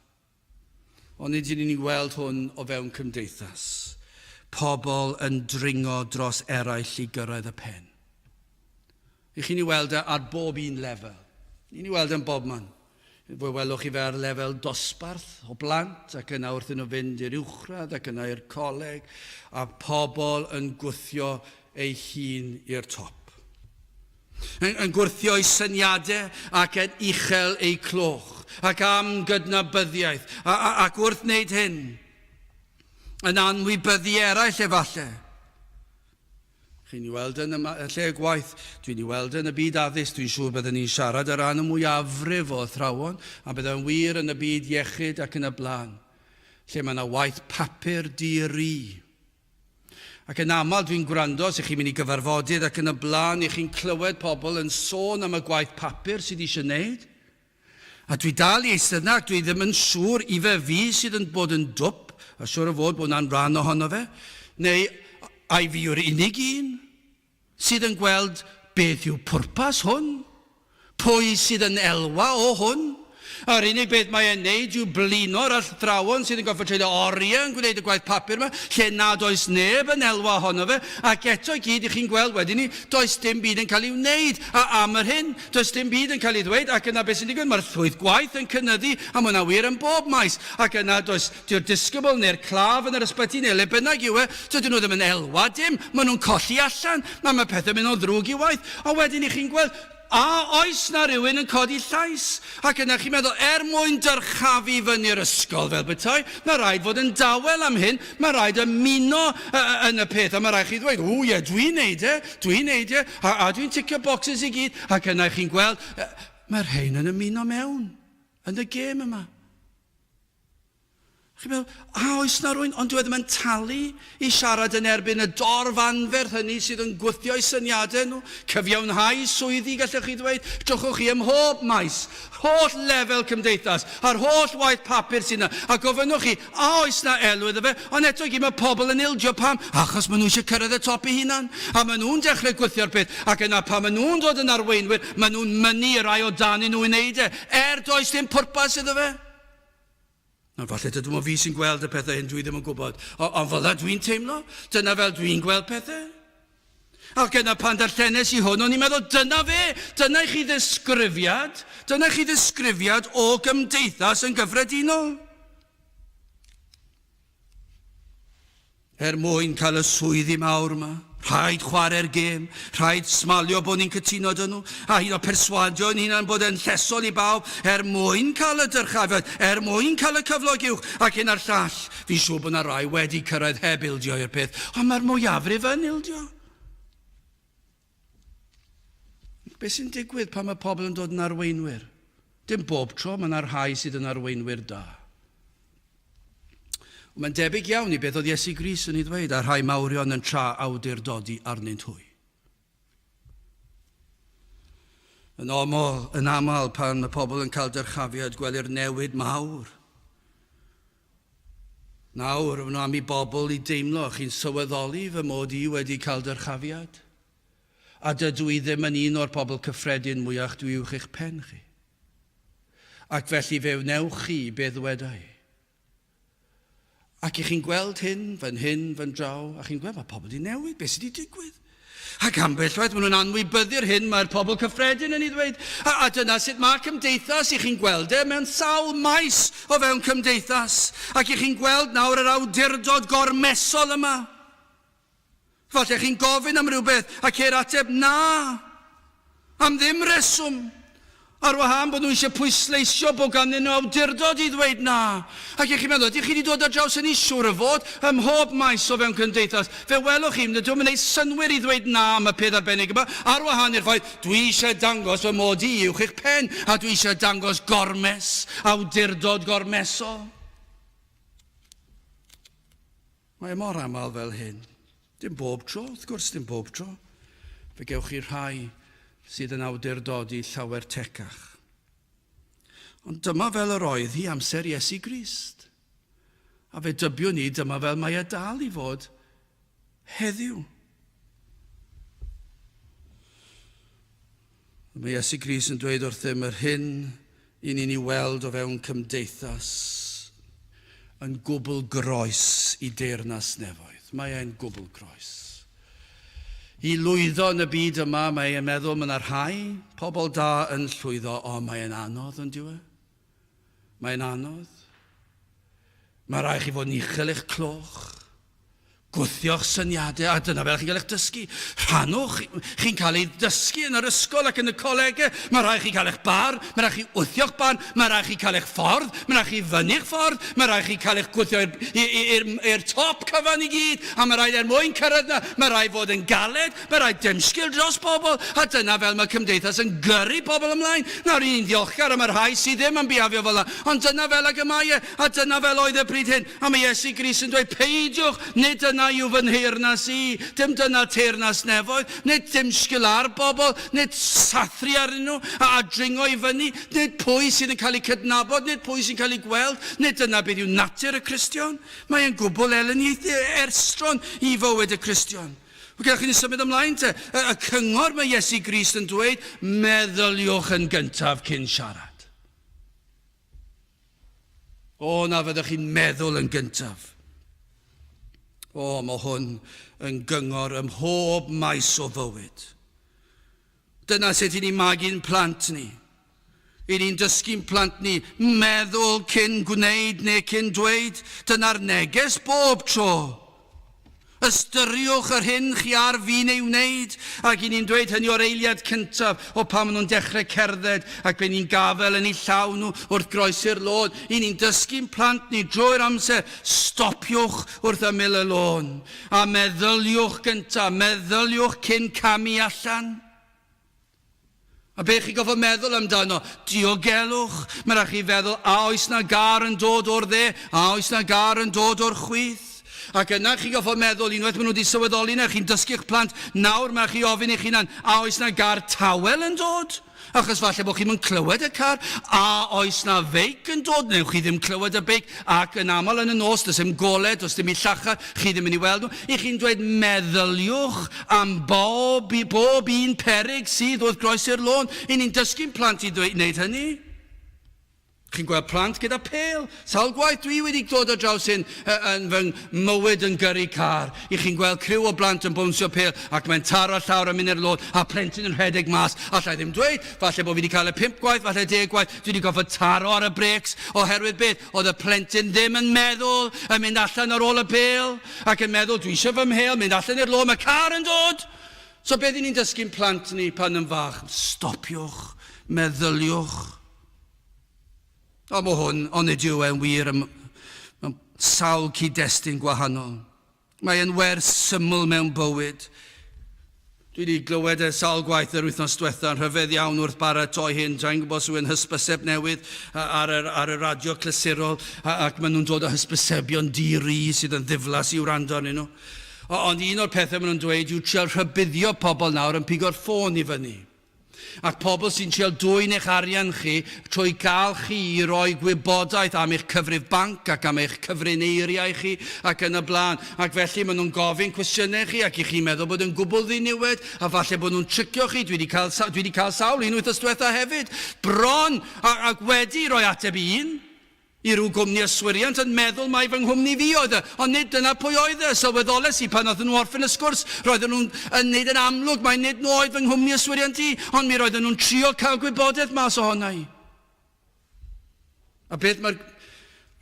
Ond nid ydyn ni'n gweld hwn o fewn cymdeithas. Pobl yn dringo dros eraill i gyrraedd y pen. I chi'n ei weld e ar bob un lefel. Ni'n ei weld e'n bobman. Fe welwch chi fe ar lefel dosbarth o blant ac yna wrth nhw fynd i'r uwchradd ac yna i'r coleg a pobl yn gwthio ei hun i'r top. Yn, yn gwrthio ei syniadau ac yn uchel eu cloch ac am gydnabyddiaeth a, a, ac wrth wneud hyn yn anwybyddu eraill efallai. Chi'n ei weld yn y lle gwaith, dwi'n ei weld yn y byd addysg, dwi'n siŵr byddwn ni'n siarad ar ran y mwyafrif o athrawon, a byddai'n wir yn y byd iechyd ac yn y blaen, lle mae yna waith papur di-ri. Ac yn aml dwi'n gwrando, os ych chi'n mynd i gyfarfodydd ac yn y blaen, ych chi'n clywed pobl yn sôn am y gwaith papur sydd eisiau wneud. A dwi dal i eistedd 'na ac dwi ddim yn siŵr ife fi sydd yn bod yn dwp, a siŵr o fod bod hwnna'n rhan ohono fe, neu ai fi yw'r unig un sydd yn gweld beth yw pwrpas hwn? Pwy sydd yn elwa o hwn? A'r unig beth mae e'n neud yw blino'r athrawon sydd yn gorfod treulio oriau yn gwneud y gwaith papur yma, lle nad oes neb yn elwa ohono fe, ac eto i gyd, i chi'n gweld wedyn 'ny, does dim byd yn cael ei wneud a am yr hyn, does dim byd yn cael ei ddweud, ac yna beth sy'n digwydd, mae'r llwyth gwaith yn cynyddu, a mae hwnna'n wir yn bob maes, ac yna does, dyw'r disgybl neu'r claf yn yr ysbyty neu le bynnag yw e, dydyn nhw ddim yn elwa dim, maen nhw'n colli allan, a mae pethau'n mynd o ddrwg i waeth, a wedyn i chi'n gweld, A oes 'na rywun yn codi llais? Ac yna chi'n meddwl, er mwyn dyrchafu fyny'r ysgol fel petai, mae rhaid fod yn dawel am hyn, mae rhaid ymuno yn y peth, a mae rhaid chi ddweud, ww ie, dwi'n neud e, dwi'n neud e, a, a dwi'n ticio bocsys i gyd, ac yna chi'n gweld, mae'r rhain yn ymuno mewn yn y gêm yma. Chi'n meddwl, a oes na rwy'n, ond dyw e ddim yn talu i siarad yn erbyn y dorf anferth hynny sydd yn gwthio'u syniadau nhw, cyfiawnhau swyddi, gallwch chi ddweud, drychwch chi ym mhob maes, holl lefel cymdeithas, a'r holl waith papur sydd yna, a gofynnwch chi, a oes na elw iddo fe, ond eto i gyd mae pobl yn ildio, pam? Achos maen nhw eisiau cyrraedd y top eu hunan, a maen nhw'n dechrau gwthio'r peth, ac yna pan maen nhw'n dod yn arweinwyr, maen nhw'n mynnu i rai o danyn nhw i wneud e, er does dim pwrpas iddo fe. Nawr, falle dydw mo fi sy'n gweld y pethau hyn, dwi ddim yn gwybod. O, ond fel dwi'n teimlo, dyna fel dwi'n gweld pethau. Ac yna pan darllenes i hwn, o'n i'n meddwl, dyna fe, dyna i chi ddisgrifiad, dyna i chi ddisgrifiad o gymdeithas yn gyffredinol. Er mwyn cael y swyddi mawr yma, rhaid chwarae'r gêm, rhaid smalio bod ni'n cytuno 'da nhw, a hyd yn oed perswadio ein hunain bod e'n llesol i bawb, er mwyn cael y dyrchafiad, er mwyn cael y cyflog uwch, ac hyn a'r llall. Fi'n siŵr bod 'na rai wedi cyrraedd heb ildio i'r peth, ond mae'r mwyafrif yn ildio. Beth sy'n digwydd pan mae pobl yn dod yn arweinwyr? Dim bob tro, mae yna rhai sydd yn arweinwyr da. Mae'n debyg iawn i beth oedd Iesu Grist yn ei ddweud, a rhai mawrion yn tra awdurdodi arnynt hwy. Yn aml, yn aml pan mae pobl yn cael dyrchafiad, gwelir newid mawr. Nawr, maen nhw am i bobl i deimlo, chi'n sylweddoli fy mod i wedi cael dyrchafiad? A dydw i ddim yn un o'r pobl cyffredin mwyach, dwi uwch eich pen chi. Ac felly fe wnewch chi be ddweda i. Ac i chi'n gweld hyn, fan hyn, fan draw, a chi'n gweld mae pobl wedi newid, beth sydd wedi digwydd? Ac ambell waith, maen nhw'n anwybyddu'r hyn mae'r pobl cyffredin yn ei ddweud. A, a dyna sut mae cymdeithas, i chi'n gweld e mewn sawl maes o fewn cymdeithas. Ac i chi'n gweld nawr yr awdurdod gormesol yma. Falle chi'n gofyn am rhywbeth a ceir ateb na. Am ddim reswm. Ar wahân bod nhw eisiau pwysleisio bod ganddyn nhw awdurdod i ddweud na. Ac y'ch chi'n meddwl, ydych chi wedi dod ar draws hynny? Siŵr o fod, ym mhob maes o fewn cymdeithas. Fe welwch chi, dydw i'm yn neud synnwyr i ddweud na am y peth arbennig yma, ar wahân i'r ffaith, dwi eisiau dangos fy mod i uwch eich pen, a dwi eisiau dangos gormes, awdurdod gormesol. Mae e mor aml fel hyn. Dim bob tro, wrth gwrs, dim bob tro. Fe gewch chi rhai sydd yn awdurdodi llawer tecach. Ond dyma fel yr oedd hi amser Iesu Grist. A fe dybiwn ni dyma fel mae e dal i fod heddiw. Mae Iesu Grist yn dweud wrthym yr hyn i ni'n ei weld o fewn cymdeithas yn gwbl groes i deyrnas nefoedd. Mae e'n gwbl groes. I lwyddo yn y byd yma, mae e'n meddwl mae yna rhai pobl da yn llwyddo, ond mae e'n anodd, yn dyw e? Mae'n anodd. Mae rhaid chi fod yn uchel eich cloch. Gwthio'ch syniadau, a dyna fel chi'n cael eich dysgu. Rhannwch, chi'n cael ei ddysgu yn yr ysgol ac yn y colegau. Mae rhaid chi cael eich barn, mae rhaid chi wthio'ch barn, mae rhaid chi cael eich ffordd, mae rhaid chi fynnu'ch ffordd, mae rhaid chi cael eich gwthio i'r top cyfan i gyd, a mae rhaid er mwyn cyrraedd 'na, mae rhaid fod yn galed, Mae rhaid dymsgil dros bobl, a dyna fel mae cymdeithas yn gyrru pobl ymlaen. Nawr, ry'n ni'n ddiolchgar am y rhai sydd ddim yn bihafio fel 'na, ond dyna fel ag y mae e, a dyna fel oedd e pryd hyn. A mae Iesu Grist yn dweud, Peidiwch, nid dyna yw fy nheyrnas i, dim dyna teyrnas nefoedd, nid dymsgil ar bobl, nid sathru arnyn nhw, a, a dringo i fyny, nid pwy sydd yn cael eu cydnabod, nid pwy sy'n cael eu gweld, nid dyna beth yw natur y Cristion. Mae e'n gwbl elyniaethu erstron i fywyd y Cristion. Gewch chi ni symud ymlaen te. Y, y cyngor mae Iesu Grist yn dweud, meddyliwch yn gyntaf cyn siarad. O, na fyddwch chi'n meddwl yn gyntaf. O, mae hwn yn gyngor ym mhob maes o fywyd. Dyna sut i ni magu'n plant ni. I ni'n dysgu'n plant ni meddwl cyn gwneud neu cyn dweud. Dyna'r neges bob tro. Ystyriwch yr hyn chi ar fin ei wneud, ac i ni'n dweud hynny o'r eiliad cyntaf o pan maen nhw'n dechrau cerdded ac be ni'n gafael yn eu llaw nhw wrth groesi'r lôn. I ni'n dysgu'n plant ni drwy'r amser, stopiwch wrth ymyl y lôn, a meddyliwch gyntaf, meddyliwch cyn camu allan. A be chi gofod meddwl amdano? Diogelwch. Mae rhaid chi feddwl, a oes na gar yn dod o'r dde? A oes na gar yn dod o'r chwith? Ac yna chi gofod meddwl, unwaith maen nhw wedi sylweddoli na, chi'n dysgu'ch plant, nawr mae chi ofyn i'ch hunan, a oes na gar tawel yn dod? Achos falle bod chi'm yn clywed y car. A oes 'na feic yn dod? Newch chi ddim clywed y beic, ac yn aml yn y nos, does dim gole, does dim i llachar, chi ddim yn ei weld nhw. I chi'n dweud, meddyliwch am bob, bob un peryg sydd wrth groesi'r lôn. I ni'n dysgu'n plant i wneud hynny. Chi'n gweld plant gyda pêl. Sawl gwaith dwi wedi dod ar draws hyn yn fy mywyd yn gyrru car. I chi'n gweld criw o blant yn bownsio pêl ac mae'n taro llawr a mynd i'r lôn a plentyn yn rhedeg mas. Alla i ddim dweud, falle bod fi wedi cael e pump gwaith, falle deg gwaith, dwi wedi gorfod taro ar y brêcs oherwydd beth? Oedd y plentyn ddim yn meddwl, yn mynd allan ar ôl y bêl ac yn meddwl dwi eisiau fy mhêl, mynd allan i'r lôn, mae car yn dod! So beth i ni'n dysgu'n plant ni pan yn fach? Stopiwch, meddyliwch. Ond mae hwn, onid yw e'n wir ym, mewn sawl cyd-destun gwahanol. Mae e'n wers syml mewn bywyd. Dwi wedi glywed e sawl gwaith yr wythnos diwetha, yn rhyfedd iawn wrth baratoi hyn. Dwi'n gwybod os yw'n hysbyseb newydd ar y, ar y radio clasurol, ac maen nhw'n dod â hysbysebion di-ri sydd yn ddiflas i wrando arnyn nhw. Ond un o'r pethau maen nhw'n dweud yw trial rhybuddio pobl nawr yn pigo'r ffôn i fyny. Ac pobl sy'n trial dwyn eich arian chi trwy gael chi i roi gwybodaeth am eich cyfrif banc ac am eich cyfrineiriau chi ac yn y blaen. Ac felly maen nhw'n gofyn cwestiynau chi ac i chi'n meddwl bod yn gwbl ddiniwed a falle bod nhw'n tricio chi. Dwi wedi cael, dwi wedi cael sawl un wythnos diwetha hefyd. Bron ac wedi rhoi ateb i un. I ryw gwmni yswiriant yn meddwl mai fy nghwmni fi oedd e, ond nid dyna pwy oedd e. Sylweddoles i pan oedden nhw orffen y sgwrs, roedden nhw'n yn neud yn amlwg mai nid nhw oedd fy nghwmni yswiriant i, ond mi roedden nhw'n trio cael gwybodaeth mas ohona i. A beth mae'r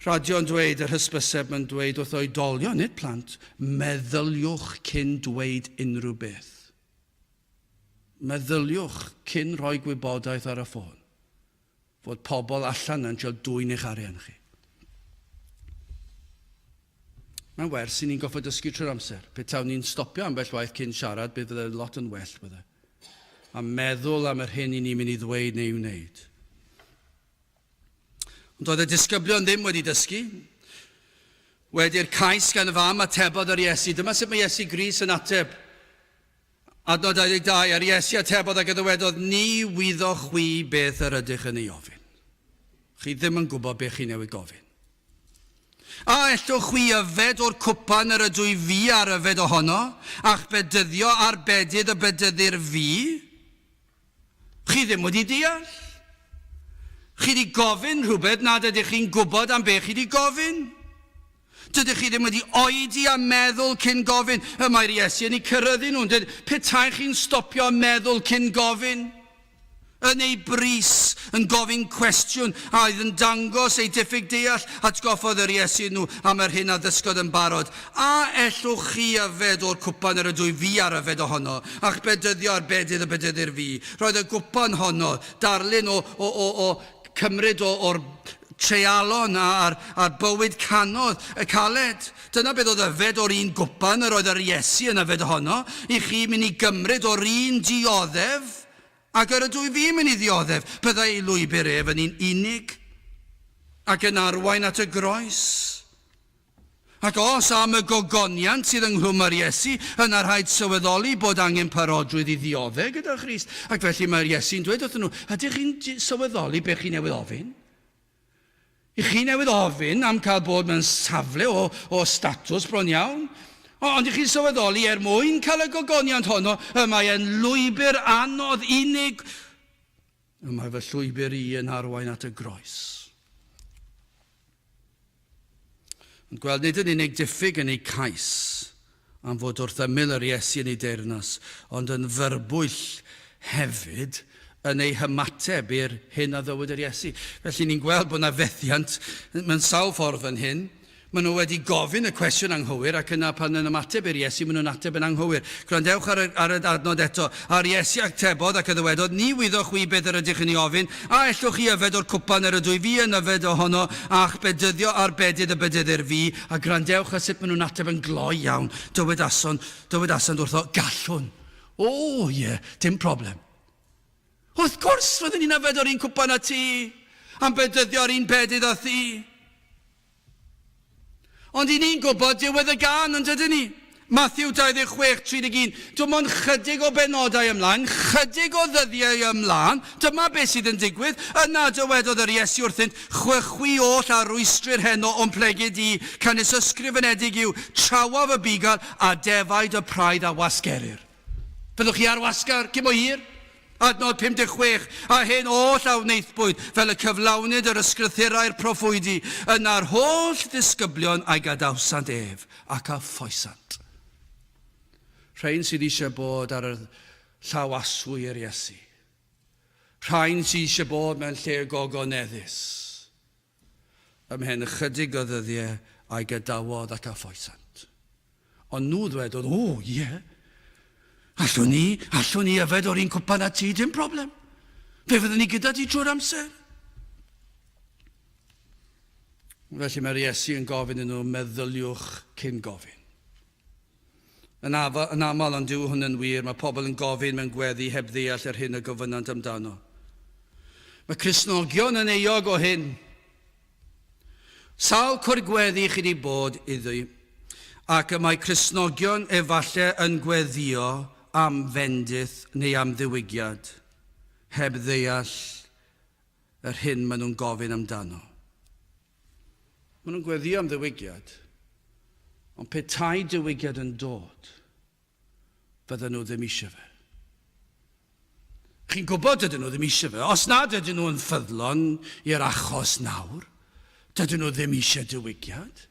radio yn dweud, yr hysbyseb mae'n dweud wrth oedolion, nid plant, meddyliwch cyn dweud unrhyw beth. Meddyliwch cyn rhoi gwybodaeth ar y ffôn. Fod pobl allan yna'n trio dwyn eich arian chi. Mae'n wers i ni'n goffod dysgu trwy'r amser. Pe tawn ni'n stopio ambell waith cyn siarad, bydd fydde lot yn well, bydde. A meddwl am yr hyn i ni'n mynd i ddweud neu i wneud. Ond doedd y disgyblion ddim wedi dysgu. Wedi'r cais gan y fam atebodd yr Iesu. Dyma sut mae Iesu Grist yn ateb. Adnod 22, A'r Iesu atebodd ac a ddywedodd, Ni wyddoch chwi beth yr ydych yn ei ofyn. Chi ddim yn gwybod beth chi newydd gofyn. A ellwch chwi yfed o'r cwpan yr ydw i fi ar yfed ohono, a'ch bedyddio â'r bedydd y bedyddir fi? Chi ddim wedi deall. Chi wedi gofyn rhywbeth nad ydych chi'n gwybod am beth chi wedi gofyn. Dydych chi ddim wedi oedi a meddwl cyn gofyn. Y mae'r Iesu yn eu cyrraeddu nhw'n dweud, petai chi'n stopio a meddwl cyn gofyn, yn ei brys, yn gofyn cwestiwn a oedd yn dangos eu diffyg deall, atgoffodd yr Iesu nhw am yr hyn a ddysgodd yn barod. A ellwch chi yfed o'r cwpan yr ydw i fi ar yfed ohono, a'ch bedyddio â'r bedydd y bedyddir fi? Roedd y gwpan honno, darlun o, o, o, o cymryd o, o'r treialon a'r, a'r bywyd canodd, y caled. Dyna beth oedd yfed o'r un gwpan yr oedd yr Iesu yn yfed ohono, i chi mynd i gymryd o'r un dioddef ac yr ydw i fi'n mynd i ddioddef. Byddai ei lwybr ef yn un unig ac yn arwain at y groes. Ac os am y gogoniant sydd ynghlwm â'r Iesu, yna rhaid sylweddoli bod angen parodrwydd i ddiodde' gyda Christ. Ac felly mae'r Iesu'n dweud wrthyn nhw, ydych chi'n sylweddoli beth chi newydd ofyn? I chi newydd ofyn am cael bod mewn safle o, o statws bron iawn. Ond i chi'n sylweddoli, er mwyn cael y gogoniant honno, y mae e'n lwybr anodd, unig, y mae fy llwybr i yn arwain at y groes. Yn gweld nid yn unig diffyg yn eu cais am fod wrth ymyl yr Iesu yn ei deyrnas, ond yn fyrbwyll hefyd yn eu hymateb i'r hyn a ddywed yr Iesu. Felly ni'n gweld bod yna fethiant mewn sawl ffordd fan hyn. Maen nhw wedi gofyn y cwestiwn anghywir ac yna pan yn ymateb i'r Iesu maen nhw'n ateb yn anghywir. Gwrandewch ar y, ar y adnod eto. A'r Iesu atebodd ac a ddywedodd, Ni wyddoch chwi beth yr ydych yn ei ofyn. A ellwch chi yfed o'r cwpan yr ydwyf fi yn yfed ohono, a'ch bedyddio â'r bedydd y bedyddir fi? A gwrandewch ar sut maen nhw'n ateb yn gloi iawn. Dywedason, dywedasant wrtho, Gallwn. O, ie, dim problem. Wrth gwrs, fyddwn ni'n yfed o'r un cwpan â ti, a'n bedyddio â'r un bedydd â thi. Ond i ni'n gwybod diwedd y gân, yn dydyn ni? Mathew 26, 31, dim ond chydig o benodau ymlaen, chydig o ddyddiau ymlaen, dyma beth sydd yn digwydd. Yna dywedodd yr Iesu wrthynt, Chwychwi oll a rwystrir heno o'm plegid i, canys ysgrifenedig yw, Trawaf y bugail, a defaid y praidd a wasgerir. Fyddwch chi ar wasgar cyn bo hir? Adnod 56, A hyn oll a wnaethpwyd, fel y cyflawnid yr ysgrythurau'r proffwydi, yna'r holl ddisgyblion a'i gadawsant ef, ac a ffoesant. Rhain sydd eisiau bod ar y llaw aswy i'r Iesu. Rhain sydd eisiau bod mewn lle gogoneddus. Ymhen ychydig o ddyddiau a'i gadawodd ac a ffoesant. Ond nhw ddwedodd, O, ie, allwn ni, allwn ni yfed o'r un cwpan â ti, dim problem. Fe fyddwn ni gyda ti trwy'r amser. Felly mae'r Iesu yn gofyn iddyn nhw, meddyliwch cyn gofyn. Yn, yn aml, ond dyw hwn yn wir, mae pobl yn gofyn mewn gweddi heb ddeall yr hyn y gofynnant amdano. Mae Cristnogion yn euog o hyn. Sawl cwr gweddi chi wedi bod iddi, ac y mae Cristnogion efallai yn gweddio am fendith neu am ddiwygiad, heb ddeall yr hyn maen nhw'n gofyn amdano. Maen nhw'n gweddio am ddiwygiad, ond petai diwygiad yn dod, fydden nhw ddim eisiau fe. Chi'n gwybod dydyn nhw ddim eisiau fe. Os nad ydyn nhw yn ffyddlon i'r achos nawr, dydyn nhw ddim eisiau diwygiad.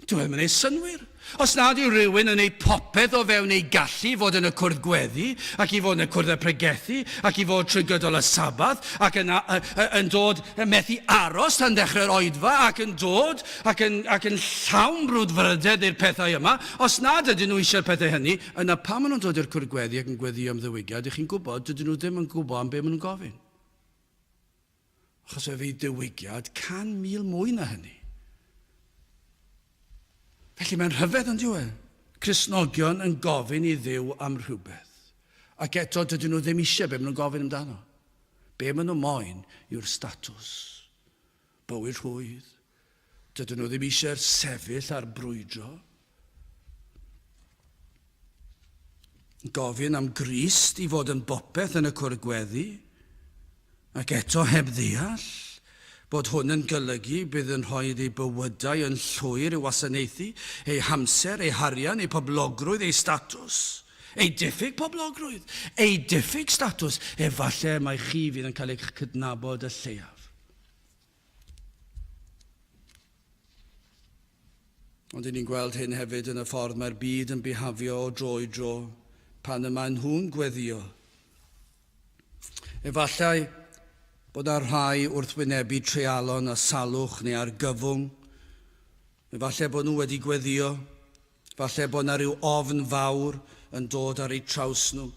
Dyw e ddim yn ei synnwyr. Os nad yw rhywun yn ei popeth o fewn ei gallu i fod yn y cwrdd gweddi, ac i fod yn y cwrdd y pregethu, ac i fod trwy gydol y Sabath, ac yn, yn dod, yn methu aros tan ddechrau'r oedfa, ac yn dod, ac yn, ac yn llawn brwdfrydedd i'r pethau yma, os nad ydyn nhw eisiau'r pethau hynny, yna pan maen nhw'n dod i'r cwrdd gweddi ac yn gweddio am ddiwygiad, ych chi'n gwybod, dydyn nhw ddim yn gwybod am be maen nhw'n gofyn. Achos fe fydd diwygiad 100,000 mwy na hynny. Felly mae'n rhyfedd ond yw e? Cristnogion yn gofyn i Dduw am rhywbeth. Ac eto dydyn nhw ddim eisiau be maen nhw'n gofyn amdano. Be maen nhw moyn yw'r statws. Bywyd rhwydd. Dydyn nhw ddim eisiau'r sefyll a'r brwydro. Gofyn am Grist i fod yn bopeth yn y cwrdd gweddi, ac eto heb ddeall bod hwn yn golygu bydd yn rhoi eu bywydau yn llwyr i'w wasanaethu, eu hamser, eu harian, eu poblogrwydd, eu statws, eu diffyg poblogrwydd, eu diffyg statws, efallai mai chi fydd yn cael eich cydnabod y lleiaf. Ond 'yn ni'n gweld hyn hefyd yn y ffordd mae'r byd yn bihafio o dro i dro pan y maen nhw'n gweddio. Efallai bod 'na rhai wrth wynebu treialon a salwch neu argyfwng. Efallai bod nhw wedi gweddio. Falle bod 'na ryw ofn fawr yn dod ar eu traws nhw.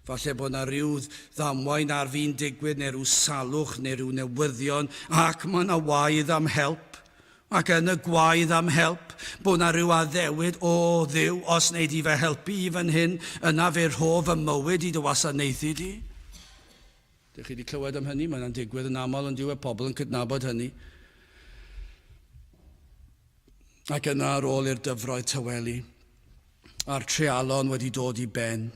Falle bod 'na ryw ddamwain ar fin digwydd neu ryw salwch neu ryw newyddion ac mae 'na waedd am help. Ac yn y gwaedd am help, bod 'na ryw addewid, O Dduw, os wnei di fy helpu i fan hyn, yna fe rhof fy mywyd i dy wasanaethu di. Dych chi wedi clywed am hynny, mae hynna'n digwydd yn aml yn dyw e, pobl yn cydnabod hynny. Ac yna ar ôl i'r dyfroedd tawelu, a'r treialon wedi dod i ben,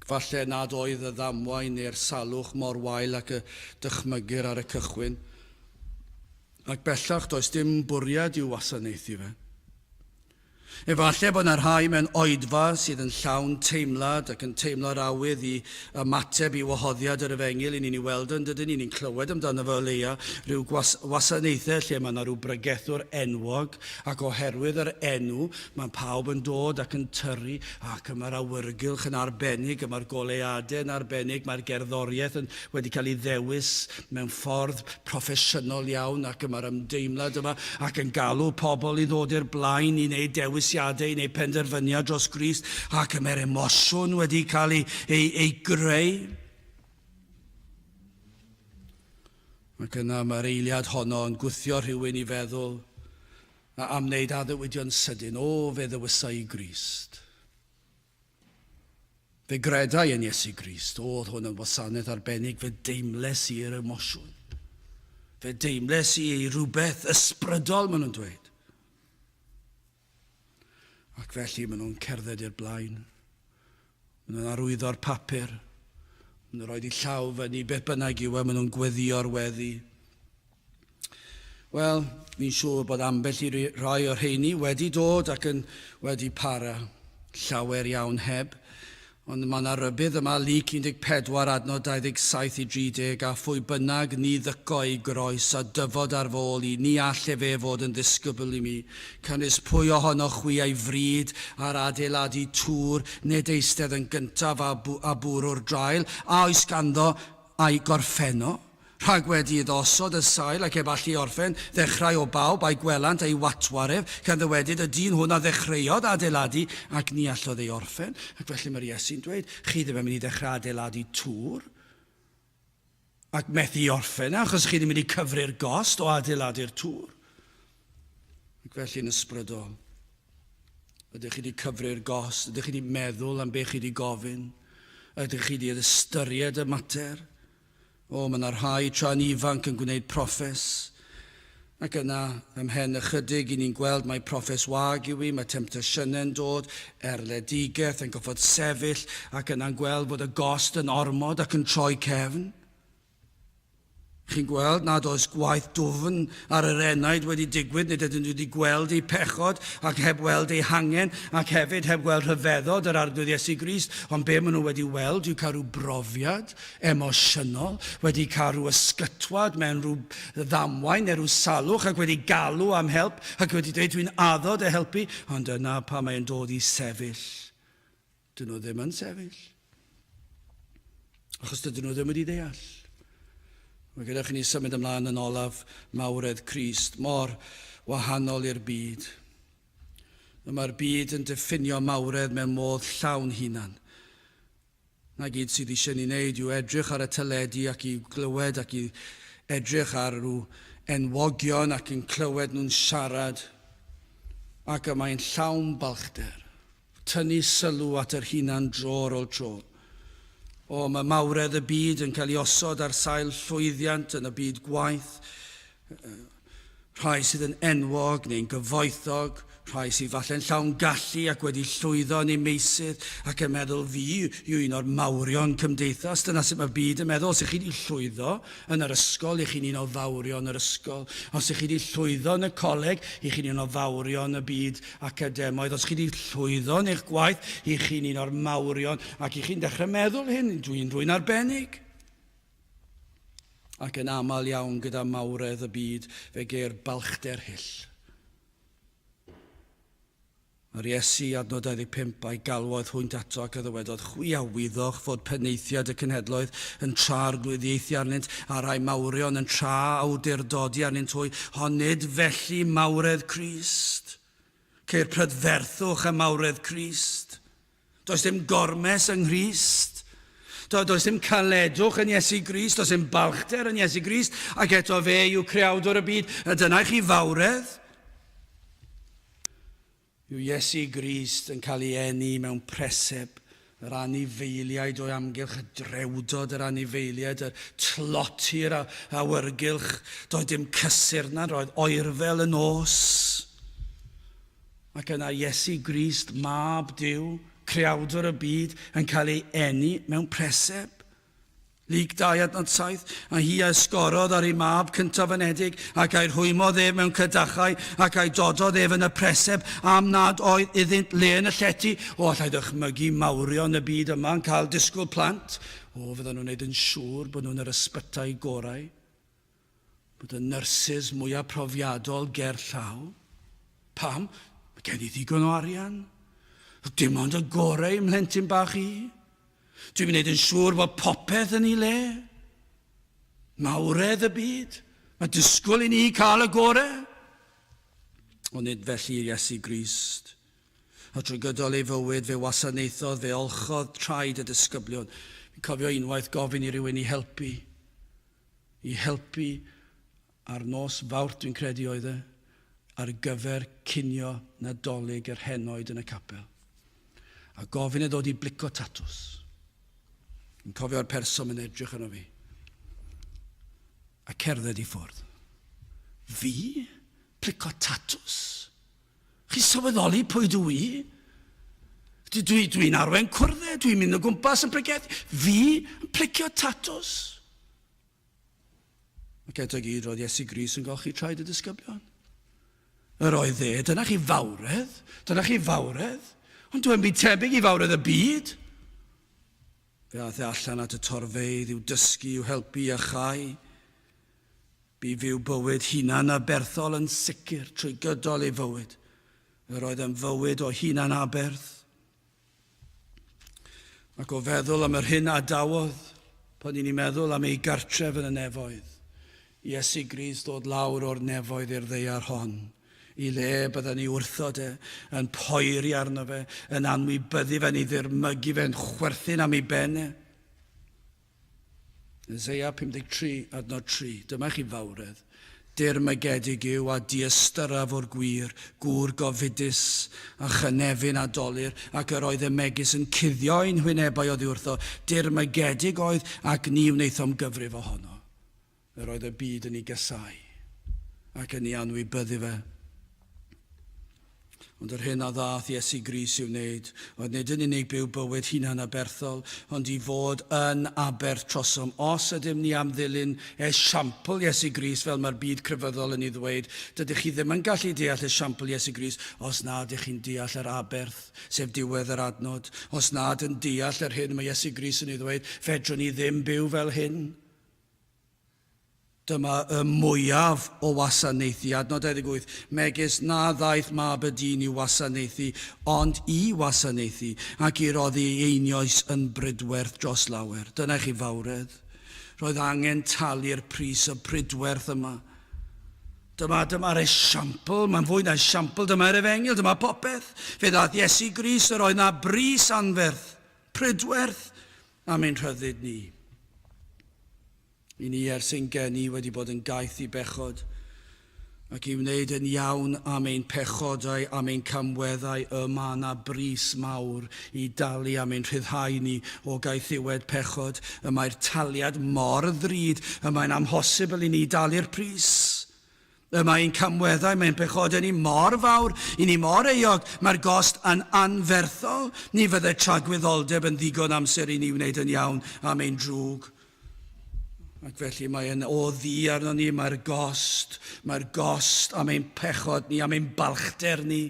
falle nad oedd y ddamwain neu'r salwch mor wael ac y dychmygir ar y cychwyn, ac bellach does dim bwriad i'w wasanaethu fe. Efallai bod yna rhai mewn oedfa sydd yn llawn teimlad ac yn teimlo'r awydd i ymateb i wahoddiad yr efengyl i ni'n ei weld yn dydyn ni, ni'n clywed amdano fe o leia, rhyw gwas wasanaethau lle mae yna rhyw bregethwr enwog ac oherwydd yr enw mae pawb yn dod ac yn tyrru ac y mae'r awyrgylch yn arbennig, y mae'r goleuadau yn arbennig, mae'r gerddoriaeth yn wedi cael ei ddewis mewn ffordd proffesiynol iawn ac y mae'r ymdeimlad yma ac yn galw pobl i ddod i'r blaen i wneud dewisiadau, i wneud penderfyniad dros Grist ac y mae'r emosiwn wedi cael ei, ei, ei greu. Ac yna mae'r eiliad honno yn gwthio rhywun i feddwl am wneud addewidion sydyn, o, fe ddewisa i Grist. Fe gredai yn Iesu Grist. O'dd hwn yn wasanaeth arbennig, fe deimles i yr emosiwn. Fe deimles i ei rhywbeth ysbrydol, maen nhw'n dweud. Ac felly maen nhw'n cerdded i'r blaen. Maen nhw'n arwyddo'r papur. Maen nhw'n rhoi eu llaw fyny, beth bynnag yw e, maen nhw'n gweddïo'r weddi. Wel, fi'n siŵr bod ambell i rai o'r rheini wedi dod ac yn wedi para, llawer iawn heb. Ond mae yna rybudd yma, Luc 14 adnod 27 i 30, a phwy bynnag ni ddyco ei groes a dyfod ar fy ôl i, ni all efe fod yn ddisgybl i mi. Canys pwy ohonoch chwi a'i fryd ar adeiladu tŵr, nid eistedd yn gyntaf a, a bwrw'r draul, a oes ganddo a'i gorffenno? Rhag wedi iddo osod y sail ac heb allu orffen, ddechrau o bawb a'i gwelant a'i watwar ef, gan ddywedyd, Y dyn hwn a ddechreuodd adeiladu, ac ni allodd ei orffen. Ac felly mae'r Iesu'n dweud, Chi ddim yn mynd i ddechrau adeiladu tŵr, ac methu i orffen e, achos chi ddim wedi cyfri'r gost o adeiladu'r tŵr. Ac felly'n ysbrydol, ydych chi wedi cyfri'r gost? Ydych chi wedi meddwl am beth chi wedi gofyn? Ydych chi wedi ystyried y mater? O, mae 'na rhai tra'n ifanc yn gwneud proffes, ac yna, ymhen ychydig, i ni'n gweld mai proffes wag yw hi, mae temtasiynau'n dod, erledigaeth yn goffod sefyll, ac yna'n gweld fod y gost yn ormod ac yn troi cefn. Chi'n gweld nad oes gwaith dwfn ar yr enaid wedi digwydd, nid ydyn nhw wedi gweld eu pechod ac heb weld eu hangen ac hefyd heb weld rhyfeddod yr Arglwydd Iesu Grist, ond be maen nhw wedi weld yw cael rhyw brofiad emosiynol, wedi cael rhyw ysgytwad mewn rhyw ddamwain neu rhyw salwch ac wedi galw am help ac wedi dweud dwi'n addo dy helpu, ond yna pan mae'n dod i sefyll, dyn nhw ddim yn sefyll. Achos dydyn nhw ddim wedi deall. Mae gyda chi ni symud ymlaen yn olaf mawredd Crist, mor wahanol i'r byd. Mae'r byd yn diffinio mawredd mewn modd llawn hunan. 'Na gyd sydd eisiau ni wneud yw edrych ar y teledu ac i glywed ac i edrych ar rhyw enwogion ac yn clywed nhw'n siarad ac y mae'n llawn balchder. Tynnu sylw at yr hunan dro ar ôl tro. O, mae mawredd y byd yn cael ei osod ar sail llwyddiant yn y byd gwaith, Rhai sydd yn enwog neu'n gyfoethog, rhai sydd falle'n llawn gallu ac wedi llwyddo yn eu meysydd ac yn meddwl fi yw un o'r mawrion cymdeithas. Dyna sut mae'r byd yn meddwl. Os ych chi wedi llwyddo yn yr ysgol, ych chi'n un o fawrion yr ysgol. Os ych chi wedi llwyddo yn y coleg, ych chi'n un o fawrion y byd academaidd. Os ych chi wedi llwyddo yn eich gwaith, ych chi'n un o'r mawrion ac ych chi'n dechrau meddwl hyn, dwi'n rwy'n arbennig. Ac yn aml iawn gyda mawredd y byd fe geir balchder hyll. Yr Iesu, adnod 25, a'i galwodd hwynt ato ac a ddywedodd, Chwi a wyddoch fod penaethiaid y cenhedloedd yn tra-arglwyddiaethu arnynt, a rhai mawrion yn tra-awdurdodi arnynt hwy, ond nid felly mawredd Crist. Ceir prydferthwch ym mawredd Crist. Does dim gormes yng Nghrist. Do, does dim caledwch yn Iesu Grist, does dim balchder yn Iesu Grist, ac eto fe yw creawdwr y byd. A dyna i chi fawredd. Yw Iesu Grist yn cael ei eni mewn preseb, yr anifeiliaid o'i amgylch, y drewdod yr anifeiliaid, y tloti'r awyrgylch. Doedd dim cysur na, roedd oerfel y nos. Ac yna Iesu Grist, Mab Duw, Creawdwr y byd, yn cael ei eni mewn preseb. Luc 2 adnod 7, a hi a esgorodd ar ei mab cyntaf anedig, ac a'i rhwymodd ef mewn cadachau, ac a'i dododd ef yn y preseb, am nad oedd iddynt le yn y llety. O, allai ddychmygu mawrion y byd yma yn cael disgwyl plant. O, fyddan nhw'n gwneud yn siŵr bod nhw'n yr ysbytai gorau, bod y nyrsys mwyaf profiadol ger llaw. Pam? Mae gen i ddigon o arian. Dim ond y gorau i'm mhlentyn bach i. Dwi'n gwneud yn siŵr bod popeth yn ei le. Mawredd y byd. Mae disgwyl i ni cael y gorau. Ond nid felly i Iesu Grist. A trwy gydol ei fywyd fe wasanaethodd, fe olchodd traed y disgyblion. Fi'n cofio unwaith gofyn i rywun i helpu. I helpu ar nos Fawrth dwi'n credu oedd e, ar gyfer cinio Nadolig yr henoed yn y capel. A gofyn i ddod i blico tatws. Yn cofio'r person yn edrych arno fi. A cerdded i ffwrdd. Fi? Plico tatws? Chi sylweddoli pwy dw i? Dwi, dwi, dwi'n arwain cwrddau, dwi'n mynd o gwmpas yn pregethu. Fi yn plicio tatws? Ac eto i gyd, roedd Iesu Grist yn golchi traed y disgyblion. Yr oedd e, dyna chi fawredd, dyna chi fawredd, ond dwi'n byd tebyg i fawredd y byd. Fe aeth e allan at y torfeydd i'w dysgu, i'w helpu i achau. Bu fyw bywyd hunan aberthol yn sicr trwy gydol ei fywyd. Yr oedd yn fywyd o hunan aberth. Ac o feddwl am yr hyn a adawodd, pan ni'n meddwl am ei gartref yn y nefoedd, Iesu Grist ddod lawr o'r nefoedd i'r ddaear hon, i le bydden ni wrthod e, yn poeri arno fe, yn anwybyddu fe, yn ei ddirmygu fe, yn chwerthin am ei ben e. Eseia 53, adnod 3. Dyma chi fawredd. Dirmygedig yw a diystyraf o'r gwir, gŵr gofidus, a chynefin a dolur, ac yr oedd y megis yn cuddio ein hwynebau oddi wrtho. Dirmygedig oedd, ac ni wnaethom gyfrif ohono. Yr oedd y byd yn ei gasáu, ac yn ei anwybyddu fe. Ond yr hyn a ddaeth Iesu Grist i'w wneud oedd nid yn unig byw bywyd hunan-aberthol, ond i fod yn aberth trosom. Os ydym ni am ddilyn esiampl Iesu Grist, fel mae'r byd crefyddol yn ei ddweud, dydych chi ddim yn gallu deall esiampl Iesu Grist os na ydych chi'n deall yr aberth, sef diwedd yr adnod. Os nad yn deall yr hyn mae Iesu Grist yn ei ddweud, fedrwn ni ddim byw fel hyn. Dyma y mwyaf o wasanaethu, adnod 28, megis na ddaeth Mab y Dyn i'w wasanaethu, ond i wasanaethu, ac i roddi ei einioes yn bridwerth dros lawer. Dyna i chi fawredd. Roedd angen talu'r pris y pridwerth yma. Dyma, dyma'r esiampl, mae'n fwy na esiampl, dyma'r efengyl, dyma popeth. Fe ddaeth Iesu Grist, yr oedd na bris anferth, pridwerth am ein rhyddid ni. I ni ers ein geni wedi bod yn gaeth i bechod, ac i wneud yn iawn am ein pechodau, am ein camweddau, y mae 'na bris mawr i dalu am ein rhyddhau ni o gaethiwed pechod. Y mae'r taliad mor ddrud, y mae'n amhosibl i ni dalu'r pris. Y mae ein camweddau, mae ein pechodau ni mor fawr, i ni mor euog, mae'r gost yn anferthol. Ni fydde tragwyddoldeb yn ddigon amser i ni wneud yn iawn am ein drwg. Ac felly mae yn o ddi arno ni, mae'r gost, mae'r gost am ein pechod ni, am ein balchder ni,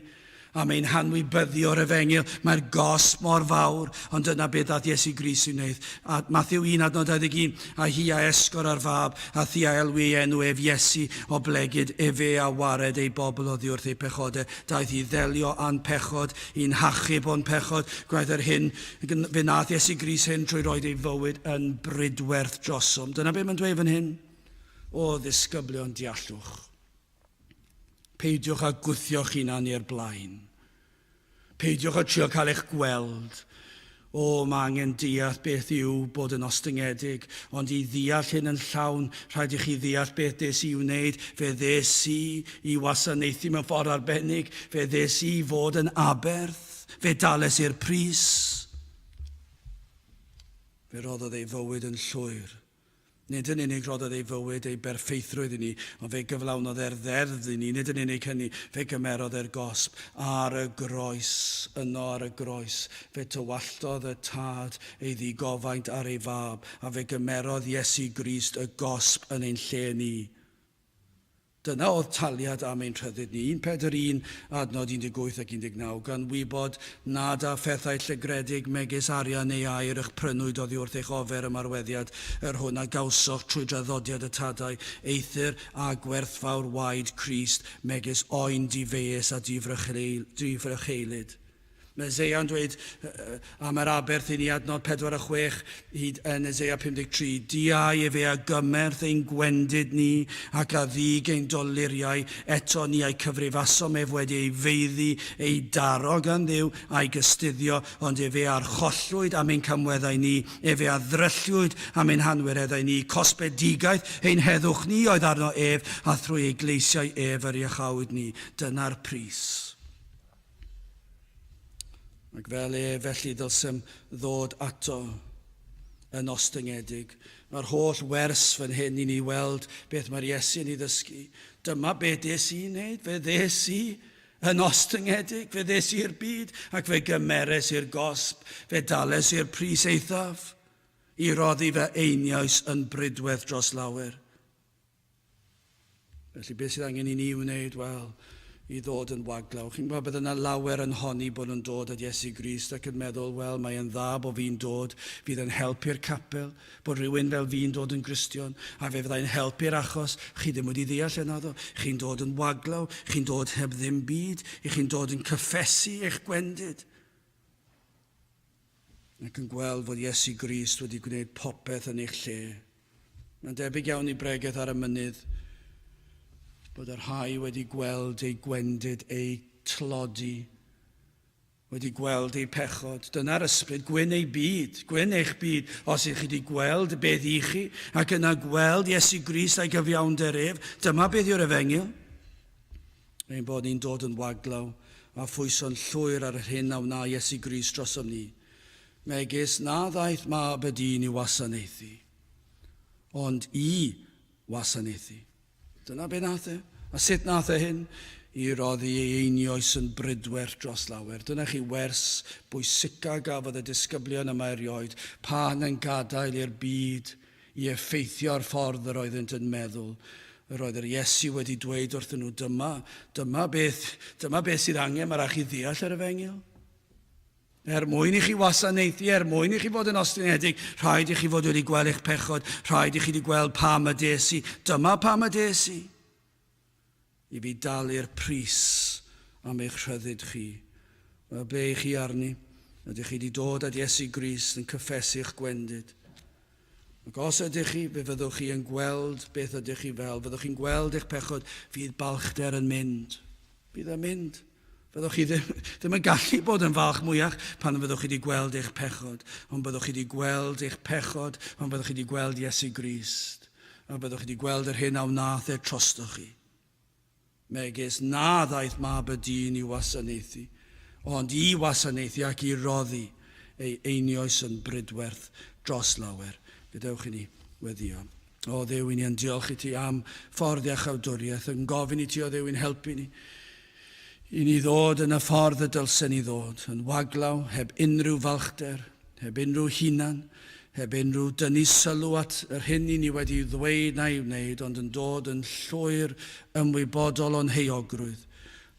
am ein hanwybyddu o'r efengyl. Mae'r gosb mor fawr, ond dyna beth ddaeth Iesu Grist i'w wneud. A Mathew 1 adnod 21, a hi a esgor ar fab, a thi a elwi ei enw ef Iesu, oblegid efe a wared ei bobl oddi wrth eu pechodau. Daeth i ddelio â'n pechod, i'n hachub o'n pechod. Gwnaeth yr hyn, fe wnaeth Iesu Grist hyn trwy roed ei fywyd yn bridwerth drosom. Dyna beth mae'n dweud fan hyn. O ddisgyblion deallwch. Peidiwch â gwthio'ch hunan i'r blaen. Peidiwch â trio cael eich gweld. O, mae angen deall beth yw bod yn ostyngedig, ond i ddeall hyn yn llawn, rhaid i chi ddeall beth des i wneud. Fe ddes i i wasanaethu mewn ffordd arbennig, fe ddes i fod yn aberth, fe dales i'r pris. Fe roddodd ei fywyd yn llwyr. Nid yn unig rhoddodd ei fywyd, ei berffeithrwydd i ni, ond fe gyflawnodd e'r ddeddf i ni. Nid yn unig hynny, fe gymerodd e'r gosb ar y groes. Yno ar y groes, fe tywalltodd y Tad ei ddigofaint ar ei Fab, a fe gymerodd Iesu Grist y gosb yn ein lle ni. Dyna oedd taliad am ein rhyddid ni. 1 Pedr 1, adnod 18 ac 19, Gan wybod nad â phethau llygredig megis arian neu aur y'ch prynwyd oddi wrth eich ofer ymarweddiad, yr hwn a gawsoch trwy draddodiad y tadau, eithr â gwerthfawr waed Crist, megis oen difeius a difrycheulyd. Mae Eseia yn dweud am yr aberth i ni, adnod 4 a 6 hyd yn Eseia 53, Diau efe a gymerth ein gwendid ni ac a ddig ein doluriau, eto ni a'i cyfrifasom ef wedi ei feiddi, ei daro gan Dduw, a'i gystuddio, ond efe a archollwyd am ein camweddau ni, efe a ddrylliwyd am ein hanwireddau ni, cosbedigaeth ein heddwch ni oedd arno ef, a thrwy ei gleisiau ef yr iachawyd ni. Dyna'r pris. Ac fel e, felly ddylsem ddod ato yn ostyngedig. Mae'r holl wers fan hyn i ni weld beth mae'r Iesu yn ei ddysgu. Dyma be des i'n wneud, fe ddes i yn ostyngedig, fe ddes i'r byd ac fe gymeres i'r gosb, fe dales i'r pris eithaf i roddi fy einioes yn brydwerth dros lawer. Felly, beth sydd angen i ni wneud? Wel, i ddod yn waglaw. Chi'n gwybod, bydd yna lawer yn honni bod nhw'n dod at Iesu Grist ac yn meddwl, wel, mae e'n dda bod fi'n dod, fydd yn helpu'r capel, bod rhywun fel fi'n dod yn Gristion, a fe fyddai'n helpu'r achos. Chi ddim wedi ddeall e, naddo. Chi'n dod yn waglaw, chi'n dod heb ddim byd, i chi'n dod yn cyffesu eich gwendid. Ac yn gweld fod Iesu Grist wedi gwneud popeth yn eich lle. Mae'n debyg iawn i bregeth ar y mynydd bod y rhai wedi gweld eu gwendid, eu tlodi, wedi gweld eu pechod. Dyna'r ysbryd, gwyn eu byd, gwyn eich byd, os ych chi wedi gweld beth i chi, ac yna gweld Iesu Grist a'i gyfiawnder ef, dyma beth yw'r efengyl. Ein bod ni'n dod yn waglaw a phwyso'n llwyr ar yr hyn a wna Iesu Grist drosom ni, megis na ddaeth Mab y Dyn i wasanaethu, ond i wasanaethu. Dyna be nath e. A sut nath e hyn? I roddi ei einioes yn brydwerth dros lawer. Dyna chi wers bwysica gafodd y disgyblion yma erioed, pan yn gadael i'r byd i effeithio ar ffordd yr oeddynt yn meddwl. Yr oedd yr Iesu wedi dweud wrthyn nhw, dyma, dyma beth, dyma beth sydd angen, mae rhaid chi ddeall yr efengyl. Er mwyn i chi wasanaethu, er mwyn i chi fod yn ostyngedig, rhaid i chi fod wedi gweld eich pechod, rhaid i chi wedi gweld pam y des i. Dyma pam y des i. I fi dalu'r pris am eich rhyddid chi. Wel, ble i chi arni? Ydych chi wedi dod at Iesu Grist yn cyffesu eich gwendid? Ac os ydych chi, fe fyddwch chi yn gweld beth ydych chi fel. Fyddwch chi'n gweld eich pechod, fydd balchder yn mynd. Bydd yn mynd. Fyddwch chi ddim, ddim yn gallu bod yn falch mwyach pan fyddwch chi wedi gweld eich pechod, ond byddwch chi wedi gweld eich pechod pan fyddwch chi wedi gweld Iesu Grist, a byddwch chi wedi gweld yr hyn a wnaeth e trostoch chi. Megis na ddaeth Mab y Dyn i wasanaethu, ond i wasanaethu ac i roddi ei einioes yn brydwerth dros lawer. Gadewch i ni weddïo. O Dduw, i ni yn diolch i ti am ffordd iachawdwriaeth, yn gofyn i ti, o Dduw, i'n helpu ni. I ni ddod yn y ffordd y dylsen ni ddod, yn waglaw, heb unrhyw falchder, heb unrhyw hunan, heb unrhyw dynnu sylw at yr hyn i ni wedi ddweud na'i wneud, ond yn dod yn llwyr ymwybodol o'n heuogrwydd,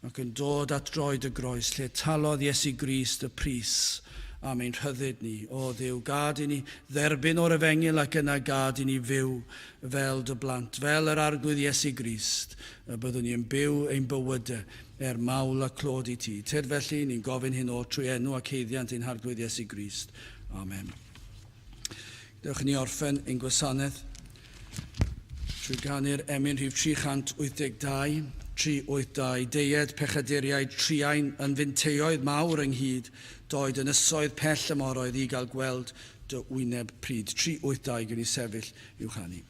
ac yn dod at droed y groes lle talodd Iesu Grist y pris am ein rhyddid ni. O Dduw, gad i ni dderbyn o'r efengyl ac yna gad i ni fyw fel dy blant, fel yr Arglwydd Iesu Grist, y byddwn ni yn byw ein bywydau er mawl a clod i ti. Tyrd felly, ni'n gofyn hyn oll trwy enw ac haeddiant ein Harglwydd Iesu Grist. Amen. Dewch i ni orffen ein gwasanaeth trwy ganu'r emyn rhif 382, 382, Deued pechaduriaid truain yn finteioedd mawr ynghyd, doed ynysoedd pell y moroedd i gael gweld dy wyneb pryd. 382, gwn i sefyll i'w chanu.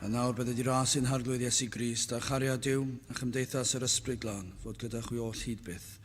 A nawr bydded i ras ein Harglwydd Iesu Grist, a chariad Duw, a chymdeithas yr Ysbryd Glân, fod gyda chwi oll hyd byth.